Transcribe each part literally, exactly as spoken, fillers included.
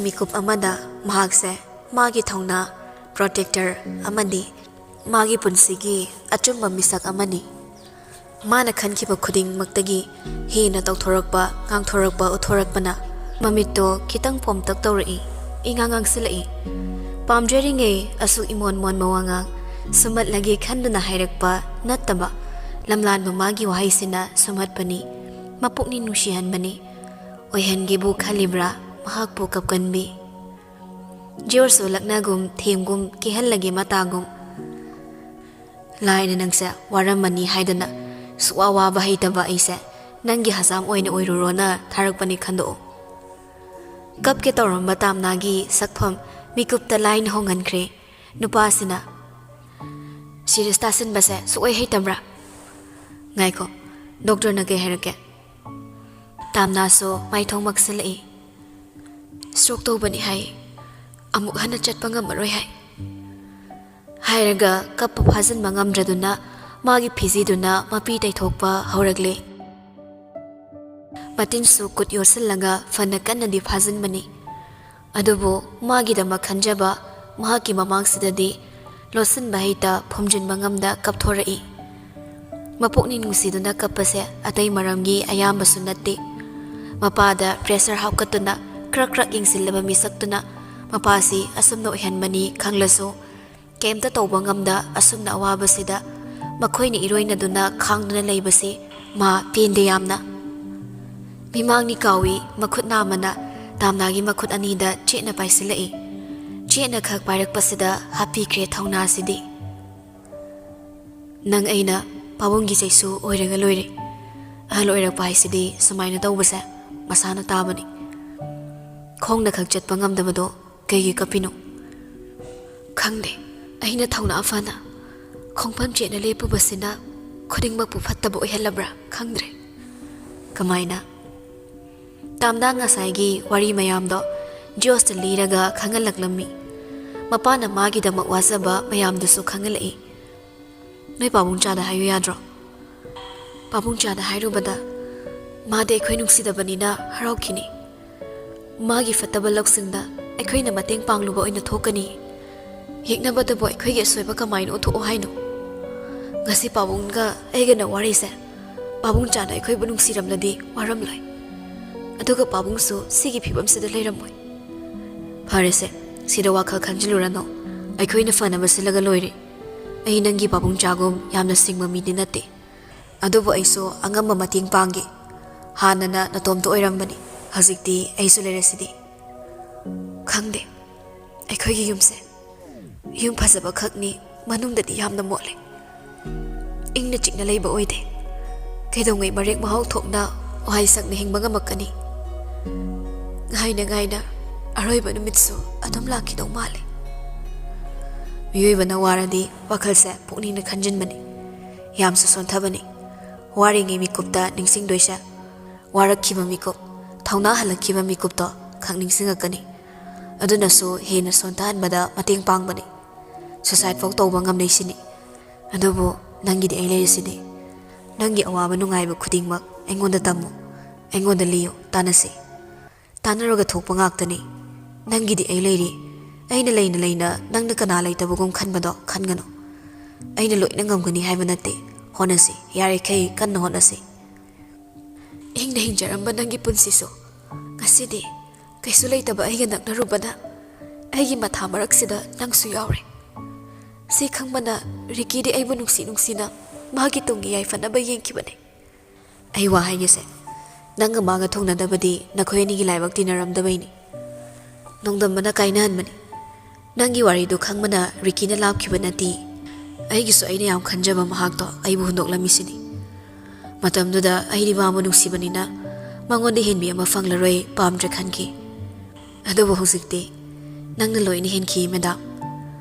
ꯃꯤꯀꯨꯞ ꯑꯃꯗ ꯃꯍꯥꯛꯁꯦ ꯃꯥꯒꯤ ꯊꯧꯅꯥ, protector ꯑꯃꯗꯤ ꯃꯥꯒꯤ ꯄꯨꯟꯁꯤꯒꯤ ꯑꯆꯨꯝꯕ ꯃꯤꯁꯛ ꯑꯃꯅꯤ꯫ ꯃꯥꯅ ꯈꯟꯈꯤꯕ ꯈꯨꯗꯤꯡꯃꯛꯇꯒꯤ ꯍꯦꯟꯅ ꯇꯧꯊꯣꯔꯛꯄ, ꯉꯥꯡꯊꯣꯔꯛꯄ, ꯎꯠꯊꯣꯔꯛꯄꯅ ꯃꯃꯤꯠꯇꯣ ꯈꯤꯇꯪ ꯄꯣꯝꯇꯛ ꯇꯧꯔꯛꯏ, ꯏꯉꯥꯡ ꯉꯥꯡꯁꯤꯜꯂꯛꯏ꯫ ꯄꯥꯝꯖꯔꯤꯉꯩ ꯑꯁꯨꯛ ꯏꯃꯣꯟ ꯃꯣꯟꯕ ꯋꯥꯉꯥꯡ, ꯁꯨꯝꯍꯠꯂꯒꯦ ꯈꯟꯗꯨꯅ ꯍꯥꯏꯔꯛꯄ ꯅꯠꯇꯕ, ꯂꯝꯂꯥꯟꯕ ꯃꯥꯒꯤ ꯋꯥꯍꯩꯁꯤꯅ ꯁꯨꯝꯍꯠꯄꯅꯤ, ꯃꯄꯨꯛꯅꯤꯡ ꯅꯨꯡꯁꯤꯍꯟꯕꯅꯤ꯫ ꯑꯣꯏꯍꯟꯒꯦꯕꯨ ꯈꯜꯂꯤꯕ꯭ꯔꯥ ꯃꯍꯥꯛꯄꯨ ꯀꯞꯀꯟꯕꯤ? ꯖꯣꯔꯁꯨ ꯂꯛꯅꯒꯨꯝ, ꯊꯦꯝꯒꯨꯝ, ꯀꯤꯍꯜꯂꯒꯦ ꯃꯇꯥꯒꯨꯝ꯫ ꯂꯥꯏꯅ ꯅꯪꯁꯦ ꯋꯥꯔꯝꯃꯅꯤ ꯍꯥꯏꯗꯅ ꯁꯨꯛꯋꯥ ꯋꯥꯕ ꯍꯩꯇꯕ ꯑꯩꯁꯦ ꯅꯪꯒꯤ ꯍꯁꯥꯝ ꯑꯣꯏꯅ ꯑꯣꯏꯔꯨꯔꯣꯅ ꯊꯥꯔꯛꯄꯅꯤ ꯈꯟꯗꯣꯛꯎ꯫ ꯀꯞꯀꯦ ꯇꯧꯔꯝꯕ ꯇꯥꯝꯅꯥꯒꯤ ꯁꯛꯐꯝ ꯃꯤꯀꯨꯞꯇ ꯂꯥꯏꯅ ꯍꯣꯡꯍꯟꯈ꯭ꯔꯦ꯫ ꯅꯨꯄꯥꯁꯤꯅ, "ꯁꯤꯔꯤꯌꯁ ꯇꯥꯁꯤꯟꯕꯁꯦ ꯁꯨꯛꯍꯩ ꯍꯩꯇꯕ꯭ꯔꯥ? ꯉꯥꯏꯈꯣ, ꯗꯣꯛꯇꯔꯅ ꯀꯩ ꯍꯥꯏꯔꯛꯀꯦ?" ꯇꯥꯝꯅꯥꯁꯨ ꯃꯥꯏꯊꯣꯡ ꯃꯛꯁꯤꯜꯂꯛꯏ꯫ "ꯁ꯭ꯇ꯭ꯔꯣꯛ ꯇꯧꯕꯅꯤ ꯍꯥꯏ꯫ ꯑꯃꯨꯛ ꯍꯟꯅ ꯆꯠꯄ ꯉꯝꯃꯔꯣꯏ ꯍꯥꯏ"꯫ ꯍꯥꯏꯔꯒ ꯀꯞꯄ ꯐꯥꯖꯤꯟꯕ ꯉꯝꯗ꯭ꯔꯗꯨꯅ ꯃꯥꯒꯤ ꯐꯤꯖꯤꯗꯨꯅ ꯃꯄꯤ ꯇꯩꯊꯣꯛꯄ ꯍꯧꯔꯛꯂꯦ꯫ ꯃꯇꯤꯟꯁꯨ ꯀꯨꯠ ꯌꯣꯠꯁꯤꯜꯂꯒ ꯐꯅ ꯀꯟꯅꯗꯤ ꯐꯥꯖꯤꯟꯕꯅꯤ꯫ ꯑꯗꯨꯕꯨ ꯃꯥꯒꯤꯗꯃꯛ ꯈꯟꯖꯕ ꯃꯍꯥꯛꯀꯤ ꯃꯃꯥꯡꯁꯤꯗꯗꯤ ꯂꯣꯠꯁꯤꯟꯕ ꯍꯩꯇ ꯐꯨꯝꯖꯤꯟꯕ ꯉꯝꯗ ꯀꯞꯊꯣꯔꯛꯏ꯫ ꯃꯄꯨꯛꯅꯤꯡ ꯅꯨꯡꯁꯤꯗꯨꯅ ꯀꯞꯄꯁꯦ ꯑꯇꯩ ꯃꯔꯝꯒꯤ ꯑꯌꯥꯝꯕꯁꯨ ꯅꯠꯇꯦ꯫ ꯃꯄꯥꯗ ꯄ꯭ꯔꯦꯁꯔ ꯍꯥꯞꯀꯠꯇꯨꯅ ꯀ꯭ꯔꯛ ꯀ꯭ꯔꯛ ꯌꯦꯡꯁꯤꯜꯂꯕ ꯃꯤꯁꯛꯇꯨꯅ ꯃꯄꯥꯁꯤ ꯑꯁꯨꯝꯅ ꯑꯣꯏꯍꯟꯕꯅꯤ ꯈꯪꯂꯁꯨ, ꯀꯩꯝꯇ ꯇꯧꯕ ꯉꯝꯗ ꯑꯁꯨꯝꯅ ꯑꯋꯥꯕꯁꯤꯗ ꯃꯈꯣꯏꯅ ꯏꯔꯣꯏꯅꯗꯨꯅ ꯈꯥꯡꯗꯨꯅ ꯂꯩꯕꯁꯤ ꯃꯥ ꯄꯦꯟꯗꯦ ꯌꯥꯝꯅ꯫ ꯃꯤꯃꯥꯡꯅꯤ ꯀꯥꯎꯏ, ꯃꯈꯨꯠ ꯅꯥꯝꯃꯅ ꯇꯥꯝꯅꯥꯒꯤ ꯃꯈꯨꯠ ꯑꯅꯤꯗ ꯆꯦꯠꯅ ꯄꯥꯏꯁꯤꯜꯂꯛꯏ꯫ ꯆꯦꯠꯅ ꯈꯛ ꯄꯥꯏꯔꯛꯄꯁꯤꯗ ꯍꯥꯞꯄꯤꯈ꯭ꯔꯦ ꯊꯧꯅꯥꯁꯤꯗꯤ꯫ "ꯅꯪ ꯑꯩꯅ ꯄꯥꯕꯨꯡꯒꯤ ꯆꯩꯁꯨ ꯑꯣꯏꯔꯒ ꯂꯣꯏꯔꯦ꯫ ꯑꯍꯜ ꯑꯣꯏꯔꯛꯄ ꯍꯥꯏꯁꯤꯗꯤ ꯁꯨꯃꯥꯏꯅ ꯇꯧꯕꯁꯦ ꯃꯁꯥꯅ ꯇꯥꯕꯅꯤ꯫ ꯈꯣꯡꯅ ꯈꯛ ꯆꯠꯄ ꯉꯝꯗꯕꯗꯣ ꯀꯩꯒꯤ ꯀꯞꯄꯤꯅꯣ?" "ꯈꯪꯗꯦ, ꯑꯩꯅ ꯊꯧꯅꯥ ꯐꯅ ꯈꯣꯡꯐꯝ ꯆꯦꯠꯅ ꯂꯦꯞꯄꯨꯕꯁꯤꯅ ꯈꯨꯗꯤꯡꯃꯛꯄꯨ ꯐꯠꯇꯕ ꯑꯣꯏꯍꯜꯂꯕ꯭ꯔꯥ ꯈꯪꯗ꯭ꯔꯦ꯫ ꯀꯃꯥꯏꯅ?" ꯇꯥꯝꯅꯥ ꯉꯁꯥꯏꯒꯤ ꯋꯥꯔꯤ ꯃꯌꯥꯝꯗꯣ ꯖꯣꯁꯇ ꯂꯤꯔꯒ ꯈꯪꯍꯜꯂꯛꯂꯝꯃꯤ꯫ ꯃꯄꯥꯅ ꯃꯥꯒꯤꯗꯃꯛ ꯋꯥꯖꯕ ꯃꯌꯥꯝꯗꯨꯁꯨ ꯈꯪꯍꯜꯂꯛꯏ꯫ "ꯅꯣꯏ ꯄꯥꯕꯨꯡꯆꯥꯗ ꯍꯥꯏꯌꯨ ꯌꯥꯗ꯭ꯔꯣ? ꯄꯥꯕꯨꯡꯆꯥꯗ ꯍꯥꯏꯔꯨꯕꯗ ꯃꯥꯗꯤ ꯑꯩꯈꯣꯏ ꯅꯨꯡꯁꯤꯗꯕꯅꯤꯅ ꯍꯔꯥꯎꯈꯤꯅꯤ꯫ ꯃꯥꯒꯤ ꯐꯠꯇꯕ ꯂꯧꯁꯤꯡꯗ ꯑꯩꯈꯣꯏꯅ ꯃꯇꯦꯡ ꯄꯥꯡꯂꯨꯕ ꯑꯣꯏꯅ ꯊꯣꯛꯀꯅꯤ꯫ ꯌꯦꯛꯅꯕꯗꯕꯨ ꯑꯩꯈꯣꯏꯒꯤ ꯑꯁꯣꯏꯕ ꯀꯃꯥꯏꯅ ꯎꯠꯊꯣꯛꯑꯣ ꯍꯥꯏꯅꯣ? ꯉꯁꯤ ꯄꯥꯕꯨꯡꯒ ꯑꯩꯒꯅ ꯋꯥꯔꯤꯁꯦ ꯄꯥꯕꯨꯡ ꯆꯥꯅ ꯑꯩꯈꯣꯏꯕꯨ ꯅꯨꯡꯁꯤꯔꯝꯂꯗꯤ ꯋꯥꯔꯝꯂꯣꯏ꯫ ꯑꯗꯨꯒ ꯄꯥꯕꯨꯡꯁꯨ ꯁꯤꯒꯤ ꯐꯤꯕꯝꯁꯤꯗ ꯂꯩꯔꯝꯃꯣꯏ꯫ ꯐꯔꯦꯁꯦ, ꯁꯤꯗ ꯋꯥꯈꯜ ꯈꯟꯖꯤꯜꯂꯨꯔꯅꯨ꯫ ꯑꯩꯈꯣꯏꯅ ꯐꯅꯕ ꯁꯤꯜꯂꯒ ꯂꯣꯏꯔꯦ꯫ ꯑꯩ ꯅꯪꯒꯤ ꯄꯥꯕꯨꯡ ꯆꯥꯒꯨꯝ ꯌꯥꯝꯅ ꯁꯤꯡꯕ ꯃꯤꯗꯤ ꯅꯠꯇꯦ꯫ ꯑꯗꯨꯕꯨ ꯑꯩꯁꯨ ꯑꯉꯝꯕ ꯃꯇꯦꯡ ꯄꯥꯡꯒꯦ꯫ ꯍꯥꯟꯅꯅ ꯅꯇꯣꯝꯇ ꯑꯣꯏꯔꯝꯕꯅꯤ, ꯍꯧꯖꯤꯛꯇꯤ ꯑꯩꯁꯨ ꯂꯩꯔꯁꯤꯗꯤ꯫ ꯈꯪꯗꯦ, ꯑꯩꯈꯣꯏꯒꯤ ꯌꯨꯝꯁꯦ ꯌꯨꯝ ꯐꯖꯕ ꯈꯛꯅꯤ, ꯃꯅꯨꯡꯗꯗꯤ ꯌꯥꯝꯅ ꯃꯣꯠꯂꯦ꯫ ꯏꯪꯅ ꯆꯤꯛꯅ ꯂꯩꯕ ꯑꯣꯏꯗꯦ꯫ ꯀꯩꯗꯧꯉꯩ ꯃꯔꯦꯛ ꯃꯍꯥꯎ ꯊꯣꯛꯅ ꯋꯥꯍꯩ ꯁꯛꯅ ꯍꯤꯡꯕ ꯉꯝꯃꯛꯀꯅꯤ? ꯉꯥꯏꯅ ꯉꯥꯏꯅ ꯑꯔꯣꯏꯕ ꯅꯨꯃꯤꯠꯁꯨ ꯑꯗꯨꯝ ꯂꯥꯛꯈꯤꯗꯧ ꯃꯥꯜꯂꯦ꯫ ꯃꯤꯑꯣꯏꯕꯅ ꯋꯥꯔꯗꯤ ꯋꯥꯈꯜꯁꯦ ꯄꯨꯛꯅꯤꯡꯅ ꯈꯟꯖꯤꯟꯕꯅꯤ, ꯌꯥꯝꯁꯨ ꯁꯣꯟꯊꯕꯅꯤ꯫ ꯋꯥꯔꯤꯉꯩ ꯃꯤꯀꯨꯞꯇ ꯅꯤꯡꯁꯤꯡꯗꯣꯏꯁꯦ ꯋꯥꯔꯛꯈꯤꯕ ꯃꯤꯀꯨꯞ, ꯊꯧꯅꯥ ꯍꯜꯂꯛꯈꯤꯕ ꯃꯤꯀꯨꯞꯇꯣ ꯈꯛ ꯅꯤꯡꯁꯤꯡꯉꯛꯀꯅꯤ꯫ ꯑꯗꯨꯅꯁꯨ ꯍꯦꯟꯅ ꯁꯣꯟꯊꯍꯟꯕꯗ ꯃꯇꯦꯡ ꯄꯥꯡꯕꯅꯤ꯫ ꯁꯨꯁꯥꯏꯠ ꯐꯥꯎ ꯇꯧꯕ ꯉꯝꯅꯩꯁꯤꯅꯤ꯫ ꯑꯗꯨꯕꯨ ꯅꯪꯒꯤꯗꯤ ꯑꯩ ꯂꯩꯔꯤꯁꯤꯗꯤ꯫ ꯅꯪꯒꯤ ꯑꯋꯥꯕ ꯅꯨꯡꯉꯥꯏꯕ ꯈꯨꯗꯤꯡꯃꯛ ꯑꯩꯉꯣꯟꯗ ꯇꯝꯃꯨ, ꯑꯩꯉꯣꯟꯗ ꯂꯤꯌꯨ, ꯇꯥꯟꯅꯁꯤ꯫ ꯇꯥꯟꯅꯔꯒ ꯊꯣꯛꯄ ꯉꯥꯛꯇꯅꯤ꯫ ꯅꯪꯒꯤꯗꯤ ꯑꯩ ꯂꯩꯔꯤ꯫ ꯑꯩꯅ ꯂꯩꯅ ꯂꯩꯅ ꯅꯪꯅ ꯀꯅꯥ ꯂꯩꯇꯕꯒꯨꯝ ꯈꯟꯕꯗꯣ ꯈꯟꯒꯅꯨ꯫ ꯑꯩꯅ ꯂꯣꯏꯅ ꯉꯝꯒꯅꯤ ꯍꯥꯏꯕ ꯅꯠꯇꯦ꯫ ꯍꯣꯠꯅꯁꯤ, ꯌꯥꯔꯤꯈꯩ ꯀꯟꯅ ꯍꯣꯠꯅꯁꯤ꯫ ꯏꯪꯅ ꯍꯤꯡꯖꯔꯝꯕ ꯅꯪꯒꯤ ꯄꯨꯟꯁꯤꯁꯨ ꯉꯁꯤꯗꯤ ꯀꯩꯁꯨ ꯂꯩꯇꯕ ꯑꯩꯒ ꯅꯛꯅꯔꯨꯕꯅ ꯑꯩꯒꯤ ꯃꯊꯥ ꯃꯔꯛꯁꯤꯗ ꯅꯪꯁꯨ ꯌꯥꯎꯔꯦ꯫ ꯁꯤ ꯈꯪꯕꯅ ꯔꯤꯀꯤꯗꯤ ꯑꯩꯕꯨ ꯅꯨꯡꯁꯤ ꯅꯨꯡꯁꯤꯅ ꯃꯥꯒꯤ ꯇꯨꯡꯒꯤ ꯌꯥꯏꯐꯅꯕ ꯌꯦꯡꯈꯤꯕꯅꯦ꯫ ꯑꯩ ꯋꯥ ꯍꯥꯏꯒꯦꯁꯦ, ꯅꯪꯒ ꯃꯥꯒ ꯊꯨꯡꯅꯗꯕꯗꯤ ꯅꯈꯣꯏ ꯑꯅꯤꯒꯤ ꯂꯥꯏꯕꯛ ꯇꯤꯟꯅꯔꯝꯗꯕꯩꯅꯤ꯫ ꯅꯣꯡꯗꯝꯕꯅ ꯀꯥꯏꯅꯍꯟꯕꯅꯤ꯫ ꯅꯪꯒꯤ ꯋꯥꯔꯤꯗꯨ ꯈꯪꯕꯅ ꯔꯤꯀꯤꯅ ꯂꯥꯞꯈꯤꯕ ꯅꯠꯇꯦ꯫ ꯑꯩꯒꯤꯁꯨ ꯑꯩꯅ ꯌꯥꯝ ꯈꯟꯖꯕ ꯃꯍꯥꯛꯇꯣ ꯑꯩꯕꯨ ꯍꯨꯟꯗꯣꯛꯂꯝꯃꯤꯁꯤꯅꯤ꯫ ꯃꯇꯝꯗꯨꯗ ꯑꯩꯗꯤ ꯃꯥꯕꯨ ꯅꯨꯡꯁꯤꯕꯅꯤꯅ ꯃꯉꯣꯟꯗ ꯍꯦꯟꯕꯤ ꯑꯃ ꯐꯪꯂꯔꯣꯏ, ꯄꯥꯝꯗ꯭ꯔꯦ ꯈꯟꯈꯤ꯫ ꯑꯗꯨꯕꯨ ꯍꯧꯖꯤꯛꯇꯤ ꯅꯪꯅ ꯂꯣꯏꯅ ꯍꯦꯟꯈꯤ, ꯃꯦꯗꯥꯝ꯫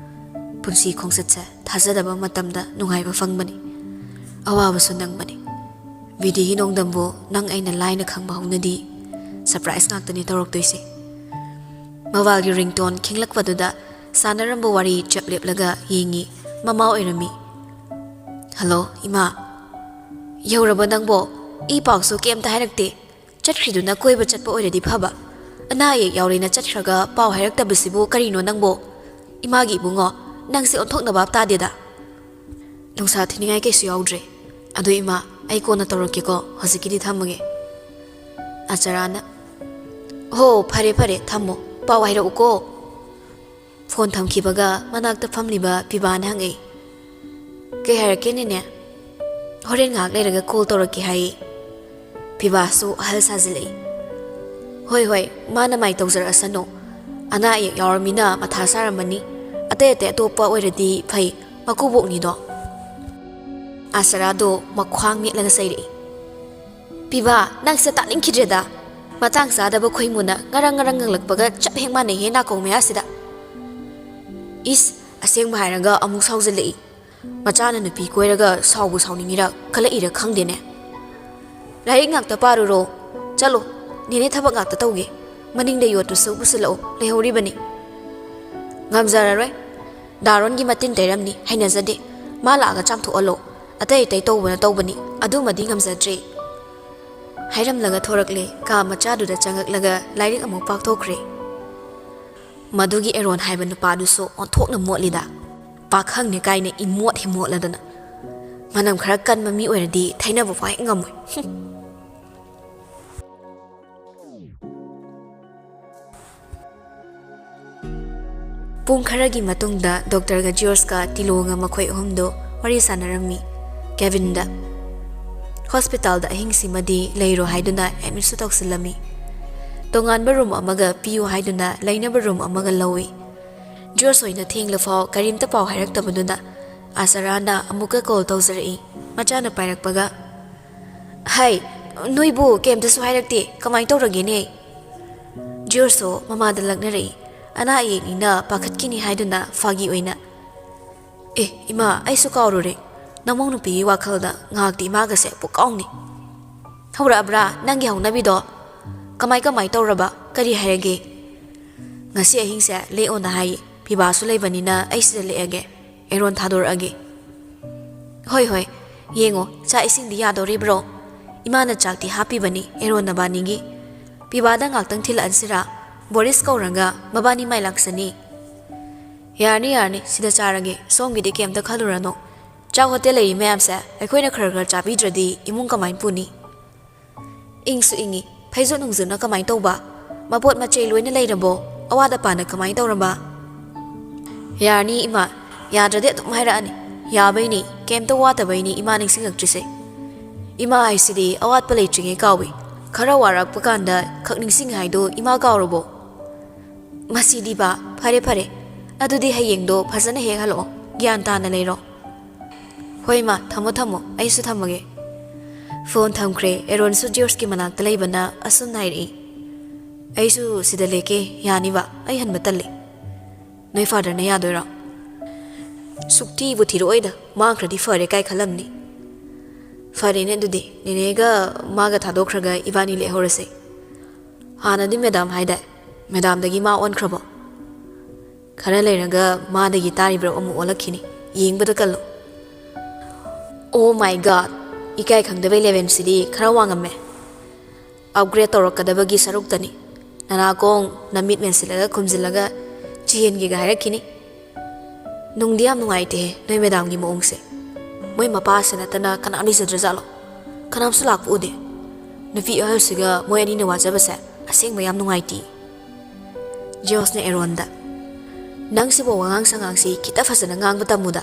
ꯄꯨꯟꯁꯤ ꯈꯣꯡꯆꯠꯁꯦ ꯊꯥꯖꯗꯕ ꯃꯇꯝꯗ ꯅꯨꯡꯉꯥꯏꯕ ꯐꯪꯕꯅꯤ, ꯑꯋꯥꯕꯁꯨ ꯅꯪꯕꯅꯤ꯫ ꯕꯤꯗꯤꯒꯤ ꯅꯣꯡꯗꯝꯕꯨ ꯅꯪ ꯑꯩꯅ ꯂꯥꯏꯅ ꯈꯪꯕ ꯍꯧꯅꯗꯤ꯫ ꯁꯔꯄ꯭ꯔꯥꯏꯖ ꯉꯥꯛꯇꯅꯤ ꯇꯧꯔꯛꯇꯣꯏꯁꯦ꯫ ꯃꯣꯕꯥꯏꯜꯒꯤ ꯔꯤꯡꯇꯣꯟ ꯈꯤꯡꯂꯛꯄꯗꯨꯗ ꯁꯥꯟꯅꯔꯝꯕ ꯋꯥꯔꯤ ꯆꯞ ꯂꯦꯞꯂꯒ ꯌꯦꯡꯉꯤ꯫ ꯃꯃꯥ ꯑꯣꯏꯔꯝꯃꯤ꯫ "ꯍꯜꯂꯣ, ꯏꯃꯥ꯫ ꯌꯧꯔꯕ ꯅꯪꯕꯣ? ꯏ ꯄꯥꯎꯁꯨ ꯀꯩꯝꯇ ꯍꯥꯏꯔꯛꯇꯦ꯫ ꯆꯠꯈ꯭ꯔꯤꯗꯨꯅ ꯀꯣꯏꯕ ꯆꯠꯄ ꯑꯣꯏꯔꯗꯤ ꯐꯕ꯫ ꯑꯅꯥ ꯑꯌꯦꯛ ꯌꯥꯎꯔꯦꯅ ꯆꯠꯈ꯭ꯔꯒ ꯄꯥꯎ ꯍꯥꯏꯔꯛꯇꯕꯁꯤꯕꯨ ꯀꯔꯤꯅꯣ ꯅꯪꯕꯣ? ꯏꯃꯥꯒꯤ ꯏꯕꯨꯡꯉꯣ, ꯅꯪꯁꯦ ꯑꯣꯟꯊꯣꯛꯅ ꯚꯥꯞ ꯇꯥꯗꯦꯗ꯫ ꯅꯨꯡꯁꯥ ꯊꯤꯅꯤꯡꯉꯥꯏ ꯀꯩꯁꯨ ꯌꯥꯎꯗ꯭ꯔꯦ꯫ ꯑꯗꯨ ꯏꯃꯥ, ꯑꯩ ꯀꯣꯟꯅ ꯇꯧꯔꯛꯀꯦꯀꯣ, ꯍꯧꯖꯤꯛꯀꯤꯗꯤ ꯊꯝꯃꯒꯦ꯫ ꯑꯆꯔꯥꯅ, "ꯍꯣ, ꯐꯔꯦ ꯐꯔꯦ, ꯊꯝꯃꯣ, ꯄꯥꯎ ꯍꯥꯏꯔꯛꯎꯀꯣ"꯫ ꯐꯣꯟ ꯊꯝꯈꯤꯕꯒ ꯃꯅꯥꯛꯇ ꯐꯝꯂꯤꯕ ꯄꯤꯕꯥꯅ ꯍꯪꯉꯛꯏ, "ꯀꯩ ꯍꯥꯏꯔꯛꯀꯦ ꯅꯦꯅꯦ?" "ꯍꯣꯔꯦꯟ ꯉꯥꯏꯍꯥꯛ ꯂꯩꯔꯒ ꯀꯣꯜ ꯇꯧꯔꯛꯀꯦ" ꯍꯥꯏꯌꯦ꯫ ꯄꯤꯕꯥꯁꯨ ꯑꯍꯜ ꯁꯥꯖꯤꯜꯂꯛꯏ꯫ "ꯍꯣꯏ ꯍꯣꯏ, ꯃꯥꯅ ꯃꯥꯏ ꯇꯧꯖꯔꯛꯑꯁꯅꯨ꯫ ꯑꯅꯥ ꯑꯌꯦꯛ ꯌꯥꯎꯔꯃꯤꯅ ꯃꯊꯥ ꯁꯥꯔꯝꯃꯅꯤ꯫ ꯑꯇꯩ ꯑꯇꯩ ꯑꯇꯣꯞꯄ ꯑꯣꯏꯔꯗꯤ ꯐꯩ, ꯃꯀꯨꯕꯣꯛꯅꯤꯗꯣ"꯫ ꯑꯁꯔꯥꯗꯣ ꯃꯈ꯭ꯋꯥꯡ ꯃꯦꯠꯂꯒ ꯆꯩꯔꯛꯏ꯫ "ꯄꯤꯕꯥ, ꯅꯪꯁꯦ ꯇꯥꯅꯤꯡꯈꯤꯗ꯭ꯔꯦꯗ꯫ ꯃꯇꯥꯡ ꯆꯥꯗꯕ ꯈꯣꯏꯃꯨꯅ ꯉꯔꯪ ꯉꯔꯪ ꯉꯪꯂꯛꯄꯒ ꯆꯞ ꯍꯦꯛ ꯃꯥꯟꯅꯩꯍꯦ ꯅꯥꯀꯣꯡ ꯃꯌꯥꯁꯤꯗ꯫ ꯏꯁ, ꯑꯁꯦꯡꯕ ꯍꯥꯏꯔꯒ ꯑꯃꯨꯛ ꯁꯥꯎꯖꯜꯂꯛꯏ꯫ ꯃꯆꯥꯅ ꯅꯨꯄꯤ ꯀꯣꯏꯔꯒ ꯁꯥꯎꯕꯨ ꯁꯥꯎꯅꯤꯡꯉꯤꯔ ꯈꯜꯂꯛꯏꯔ ꯈꯪꯗꯦꯅꯦ꯫ ꯂꯥꯏꯔꯤꯛ ꯉꯥꯛꯇ ꯄꯥꯔꯨꯔꯣ꯫ ꯆꯠꯂꯣ, ꯅꯦꯅꯦ ꯊꯕꯛ ꯉꯥꯛꯇ ꯇꯧꯒꯦ꯫ ꯃꯅꯤꯡꯗ ꯌꯣꯠꯇꯨꯁꯨ ꯄꯨꯁꯤꯜꯂꯛꯎ, ꯂꯩꯍꯧꯔꯤꯕꯅꯤ"꯫ "ꯉꯝꯖꯔꯔꯣꯏ꯫ ꯗꯥꯔꯣꯟꯒꯤ ꯃꯇꯤꯟ ꯇꯩꯔꯝꯅꯤ, ꯍꯩꯅꯖꯗꯦ꯫ ꯃꯥ ꯂꯥꯛꯑꯒ ꯆꯥꯝꯊꯣꯛꯍꯜꯂꯣ꯫ ꯑꯇꯩ ꯑꯇꯩ ꯇꯧꯕꯅ ꯇꯧꯕꯅꯤ, ꯑꯗꯨꯃꯗꯤ ꯉꯝꯖꯗ꯭ꯔꯦ"꯫ ꯍꯥꯏꯔꯝꯂꯒ ꯊꯣꯔꯛꯂꯦ, ꯀꯥ ꯃꯆꯥꯗꯨꯗ ꯆꯪꯉꯛꯂꯒ ꯂꯥꯏꯔꯤꯛ ꯑꯃꯨꯛ ꯄꯥꯛꯊꯣꯛꯈ꯭ꯔꯦ꯫ ꯃꯗꯨꯒꯤ ꯑꯦꯔꯣꯟ ꯍꯥꯏꯕ ꯅꯨꯄꯥꯗꯨꯁꯨ ꯑꯣꯟꯊꯣꯛꯅ ꯃꯣꯠꯂꯤꯗ꯫ ꯄꯥꯈꯪꯅꯦ ꯀꯥꯏꯅ ꯏꯃꯣꯠ ꯍꯦꯛ ꯃꯣꯠꯂꯗꯅ꯫ ꯃꯅꯝ ꯈꯔ ꯀꯟꯕ ꯃꯤ ꯑꯣꯏꯔꯗꯤ ꯊꯩꯅꯕ ꯐꯥꯎ ꯍꯦꯛ ꯉꯝꯃꯣꯏ꯫ ꯍꯨꯝ꯫ ꯄꯨꯡ ꯈꯔꯒꯤ ꯃꯇꯨꯡꯗ ꯗꯣꯛꯇꯔꯒ ꯖꯤꯌꯣꯔꯖꯀ ꯇꯤꯂꯣꯒ ꯃꯈꯣꯏ ꯑꯍꯨꯝꯗꯨ ꯋꯥꯔꯤ ꯁꯥꯟꯅꯔꯝꯃꯤ꯫ ꯀꯦꯕꯤꯟꯗ, ꯍꯣꯁꯄꯤꯇꯥꯜꯗ ꯑꯍꯤꯡꯁꯤꯃꯗꯤ ꯂꯩꯔꯣ ꯍꯥꯏꯗꯨꯅ ꯑꯦꯗꯃꯤꯠꯁꯨ ꯇꯧꯁꯤꯜꯂꯝꯃꯤ꯫ ꯇꯣꯉꯥꯟꯕ ꯔꯨꯝ ꯑꯃꯒ ꯄꯤꯌꯨ ꯍꯥꯏꯗꯨꯅ ꯂꯩꯅꯕ ꯔꯨꯝ ꯑꯃꯒ ꯂꯧꯏ꯫ ꯖꯤꯌꯣꯔꯖ ꯍꯣꯏꯅ ꯊꯦꯡꯂꯐꯥꯎ ꯀꯔꯤꯝꯇ ꯄꯥꯎ ꯍꯥꯏꯔꯛꯇꯕꯗꯨꯗ ꯑꯁꯔꯥꯅ ꯑꯃꯨꯛꯀ ꯀꯣꯜ ꯇꯧꯖꯔꯛꯏ꯫ ꯃꯆꯥꯅ ꯄꯥꯏꯔꯛꯄꯒ, "ꯍꯥꯏ, ꯅꯣꯏꯕꯨ ꯀꯩꯝꯇꯁꯨ ꯍꯥꯏꯔꯛꯇꯦ, ꯀꯃꯥꯏꯅ ꯇꯧꯔꯒꯦꯅꯦ?" ꯖꯤꯌꯣꯔꯖꯁꯨ ꯃꯃꯥꯗ ꯂꯛꯅꯔꯛꯏ꯫ ꯑꯅꯥ ꯑꯌꯦꯛꯅꯤꯅ ꯄꯥꯈꯠꯈꯤꯅꯤ ꯍꯥꯏꯗꯨꯅ ꯐꯥꯒꯤ ꯑꯣꯏꯅ, "ꯑꯦ, ꯏꯃꯥ, ꯑꯩꯁꯨ ꯀꯥꯎꯔꯨꯔꯦ꯫ ꯅꯃꯧ ꯅꯨꯄꯤꯒꯤ ꯋꯥꯈꯜꯗ ꯉꯥꯏꯍꯥꯛꯇꯤ ꯏꯃꯥꯒꯁꯦ ꯄꯨꯀꯥꯎꯅꯤ꯫ ꯍꯧꯔꯛꯑꯕ꯭ꯔꯥ ꯅꯪꯒꯤ ꯍꯧꯅꯕꯤꯗꯣ? ꯀꯃꯥꯏ ꯀꯃꯥꯏ ꯇꯧꯔꯕ? ꯀꯔꯤ ꯍꯥꯏꯔꯒꯦ?" "ꯉꯁꯤ ꯑꯍꯤꯡꯁꯦ ꯂꯦꯛꯑꯣꯅ ꯍꯥꯏꯌꯦ꯫ ꯐꯤꯕꯥꯁꯨ ꯂꯩꯕꯅꯤꯅ ꯑꯩ ꯁꯤꯗ ꯂꯦꯛꯑꯒꯦ꯫ ꯑꯦꯔꯣꯟ ꯊꯥꯗꯣꯔꯛꯑꯒꯦ"꯫ "ꯍꯣꯏ, ꯍꯣꯏ꯫ ꯌꯦꯡꯉꯣ, ꯆꯥꯛ ꯏꯁꯤꯡꯗꯤ ꯌꯥꯗꯧꯔꯤꯕ꯭ꯔꯣ? ꯏꯃꯥꯅ ꯆꯥꯛꯇꯤ ꯍꯥꯞꯄꯤꯕꯅꯤ ꯑꯦꯔꯣꯟ ꯅꯕꯥꯅꯤꯒꯤ"꯫ ꯄꯤꯕꯥꯗ ꯉꯥꯛꯇꯪ ꯊꯤꯜꯂꯛꯍꯟꯁꯤꯔꯥ? ꯕꯣꯔꯤꯁ ꯀꯧꯔꯒ ꯃꯕꯥꯅꯤ ꯃꯥꯏ ꯂꯥꯛꯆꯅꯤ꯫ "ꯌꯥꯔꯅꯤ, ꯌꯥꯔꯅꯤ, ꯁꯤꯗ ꯆꯥꯔꯒꯦ, ꯁꯣꯝꯒꯤꯗꯤ ꯀꯩꯝꯇ ꯈꯜꯂꯨꯔꯅꯨ꯫ ꯆꯥꯛ ꯍꯣꯇꯦꯜ ꯂꯩꯔꯤ ꯃꯌꯥꯝꯁꯦ ꯑꯩꯈꯣꯏꯅ ꯈꯔ ꯈꯔ ꯆꯥꯕꯤꯗ꯭ꯔꯗꯤ ꯏꯃꯨꯡ ꯀꯃꯥꯏꯅ ꯄꯨꯅꯤ?" ꯏꯪꯁꯨ ꯏꯪꯉꯤ꯫ "ꯐꯩꯖꯨꯠ ꯅꯨꯡꯖꯨꯠꯅ ꯀꯃꯥꯏꯅ ꯇꯧꯕ? ꯃꯄꯣꯠ ꯃꯆꯩ ꯂꯣꯏꯅ ꯂꯩꯔꯕꯣ? ꯑꯋꯥꯠ ꯑꯄꯥꯅ ꯀꯃꯥꯏꯅ ꯇꯧꯔꯕ?" "ꯌꯥꯔꯅꯤ ꯏꯃꯥ, ꯌꯥꯗ꯭ꯔꯗꯤ ꯑꯗꯨꯝ ꯍꯥꯏꯔꯛꯑꯅꯤ꯫ ꯌꯥꯕꯩꯅꯤ, ꯀꯩꯝꯇ ꯋꯥꯠꯇꯕꯩꯅꯤ ꯏꯃꯥ ꯅꯤꯡꯁꯤꯡꯉꯛꯇ꯭ꯔꯤꯁꯦ꯫ ꯏꯃꯥ ꯍꯥꯏꯁꯤꯗꯤ ꯑꯋꯥꯠꯄ ꯂꯩꯇ꯭ꯔꯤꯉꯩ ꯀꯥꯎꯏ, ꯈꯔ ꯋꯥꯔꯛꯄ ꯀꯥꯟꯗ ꯈꯛ ꯅꯤꯡꯁꯤꯡꯉꯤ ꯍꯥꯏꯗꯣ ꯏꯃꯥ ꯀꯥꯎꯔꯕꯣ?" "ꯃꯁꯤꯗꯤꯕ, ꯐꯔꯦ ꯐꯔꯦ, ꯑꯗꯨꯗꯤ ꯍꯌꯦꯡꯗꯣ ꯐꯖꯅ ꯍꯦꯛ ꯍꯜꯂꯛꯑꯣ, ꯒ꯭ꯌꯥꯟ ꯇꯥꯅ ꯂꯩꯔꯣ꯫ ꯍꯣꯏ ꯏꯃꯥ, ꯊꯝꯃꯣ ꯊꯝꯃꯣ, ꯑꯩꯁꯨ ꯊꯝꯃꯒꯦ꯫" ꯐꯣꯟ ꯊꯝꯈ꯭ꯔꯦ꯫ ꯑꯦꯔꯣꯟꯁꯨ ꯖꯤꯌꯣꯔꯁꯀꯤ ꯃꯅꯥꯛꯇ ꯂꯩꯕꯅ ꯑꯁꯨꯝꯅ ꯍꯥꯏꯔꯛꯏ, "ꯑꯩꯁꯨ ꯁꯤꯗ ꯂꯦꯛꯀꯦ, ꯌꯥꯅꯤꯕ? ꯑꯩ ꯍꯟꯕ ꯇꯜꯂꯤ꯫ ꯅꯣꯏ ꯐꯥꯗꯔꯅ ꯌꯥꯗꯣꯏꯔꯣ?" "ꯁꯨꯛꯇꯤꯕꯨ ꯊꯤꯔꯛꯑꯣꯏꯗ, ꯃꯥꯡꯈ꯭ꯔꯗꯤ ꯐꯔꯦ ꯀꯥꯏ ꯈꯜꯂꯝꯅꯤ꯫" "ꯐꯔꯦꯅꯦ ꯑꯗꯨꯗꯤ, ꯅꯦꯅꯦꯒ ꯃꯥꯒ ꯊꯥꯗꯣꯛꯈ꯭ꯔꯒ ꯏꯕꯥꯅꯤ ꯂꯦꯛꯍꯧꯔꯁꯦ꯫ ꯍꯥꯟꯅꯗꯤ ꯃꯦꯗꯥꯝ ꯍꯥꯏꯗꯥꯏ? ꯃꯦꯗꯥꯝꯗꯒꯤ ꯃꯥ ꯑꯣꯟꯈ꯭ꯔꯕꯣ? ꯈꯔ ꯂꯩꯔꯒ ꯃꯥꯗꯒꯤ ꯇꯥꯔꯤꯕ꯭ꯔꯥ ꯑꯃꯨꯛ ꯑꯣꯜꯂꯛꯈꯤꯅꯤ, ꯌꯦꯡꯕꯗ ꯀꯜꯂꯨ꯫" "Oh my God, ꯏꯀꯥꯏ ꯈꯪꯗꯕꯩ ꯂꯦꯚꯦꯜꯁꯤꯗꯤ ꯈꯔ ꯋꯥꯡꯉꯝꯃꯦ꯫ ꯑꯞꯒ꯭ꯔꯦꯗ ꯇꯧꯔꯛꯀꯗꯕꯒꯤ ꯁꯔꯨꯛꯇꯅꯤ꯫ ꯅꯅꯥꯀꯣꯡ ꯅꯃꯤꯠ ꯃꯦꯟꯁꯤꯜꯂꯒ ꯈꯨꯝꯖꯤꯜꯂꯒ ꯆꯦꯟꯒꯦꯒ ꯍꯥꯏꯔꯛꯈꯤꯅꯤ꯫ ꯅꯨꯡꯗꯤ ꯌꯥꯝ ꯅꯨꯡꯉꯥꯏꯇꯦꯍꯦ ꯅꯣꯏ ꯃꯦꯗꯥꯝꯒꯤ ꯃꯑꯣꯡꯁꯦ꯫ ꯃꯣꯏ ꯃꯄꯥꯁꯦ ꯅꯠꯇꯅ ꯀꯅꯥꯝ ꯂꯩꯖꯗ꯭ꯔꯖꯥꯠꯂꯣ? ꯀꯅꯥꯝꯁꯨ ꯂꯥꯛꯄ ꯎꯗꯦ꯫ ꯅꯨꯄꯤ ꯑꯍꯜꯁꯤꯒ ꯃꯣꯏ ꯑꯅꯤꯅ ꯋꯥꯖꯕꯁꯦ ꯑꯁꯦꯡꯕ ꯌꯥꯝ ꯅꯨꯡꯉꯥꯏꯇꯦ꯫" ꯖꯤꯌꯣꯁꯅ ꯑꯦꯔꯣꯟꯗ, "ꯅꯪꯁꯤꯕꯨ ꯋꯥꯉꯥꯡ ꯁꯉꯥꯡꯁꯤ ꯈꯤꯇ ꯐꯖꯅ ꯉꯥꯡꯕ ꯇꯝꯃꯨꯗ꯫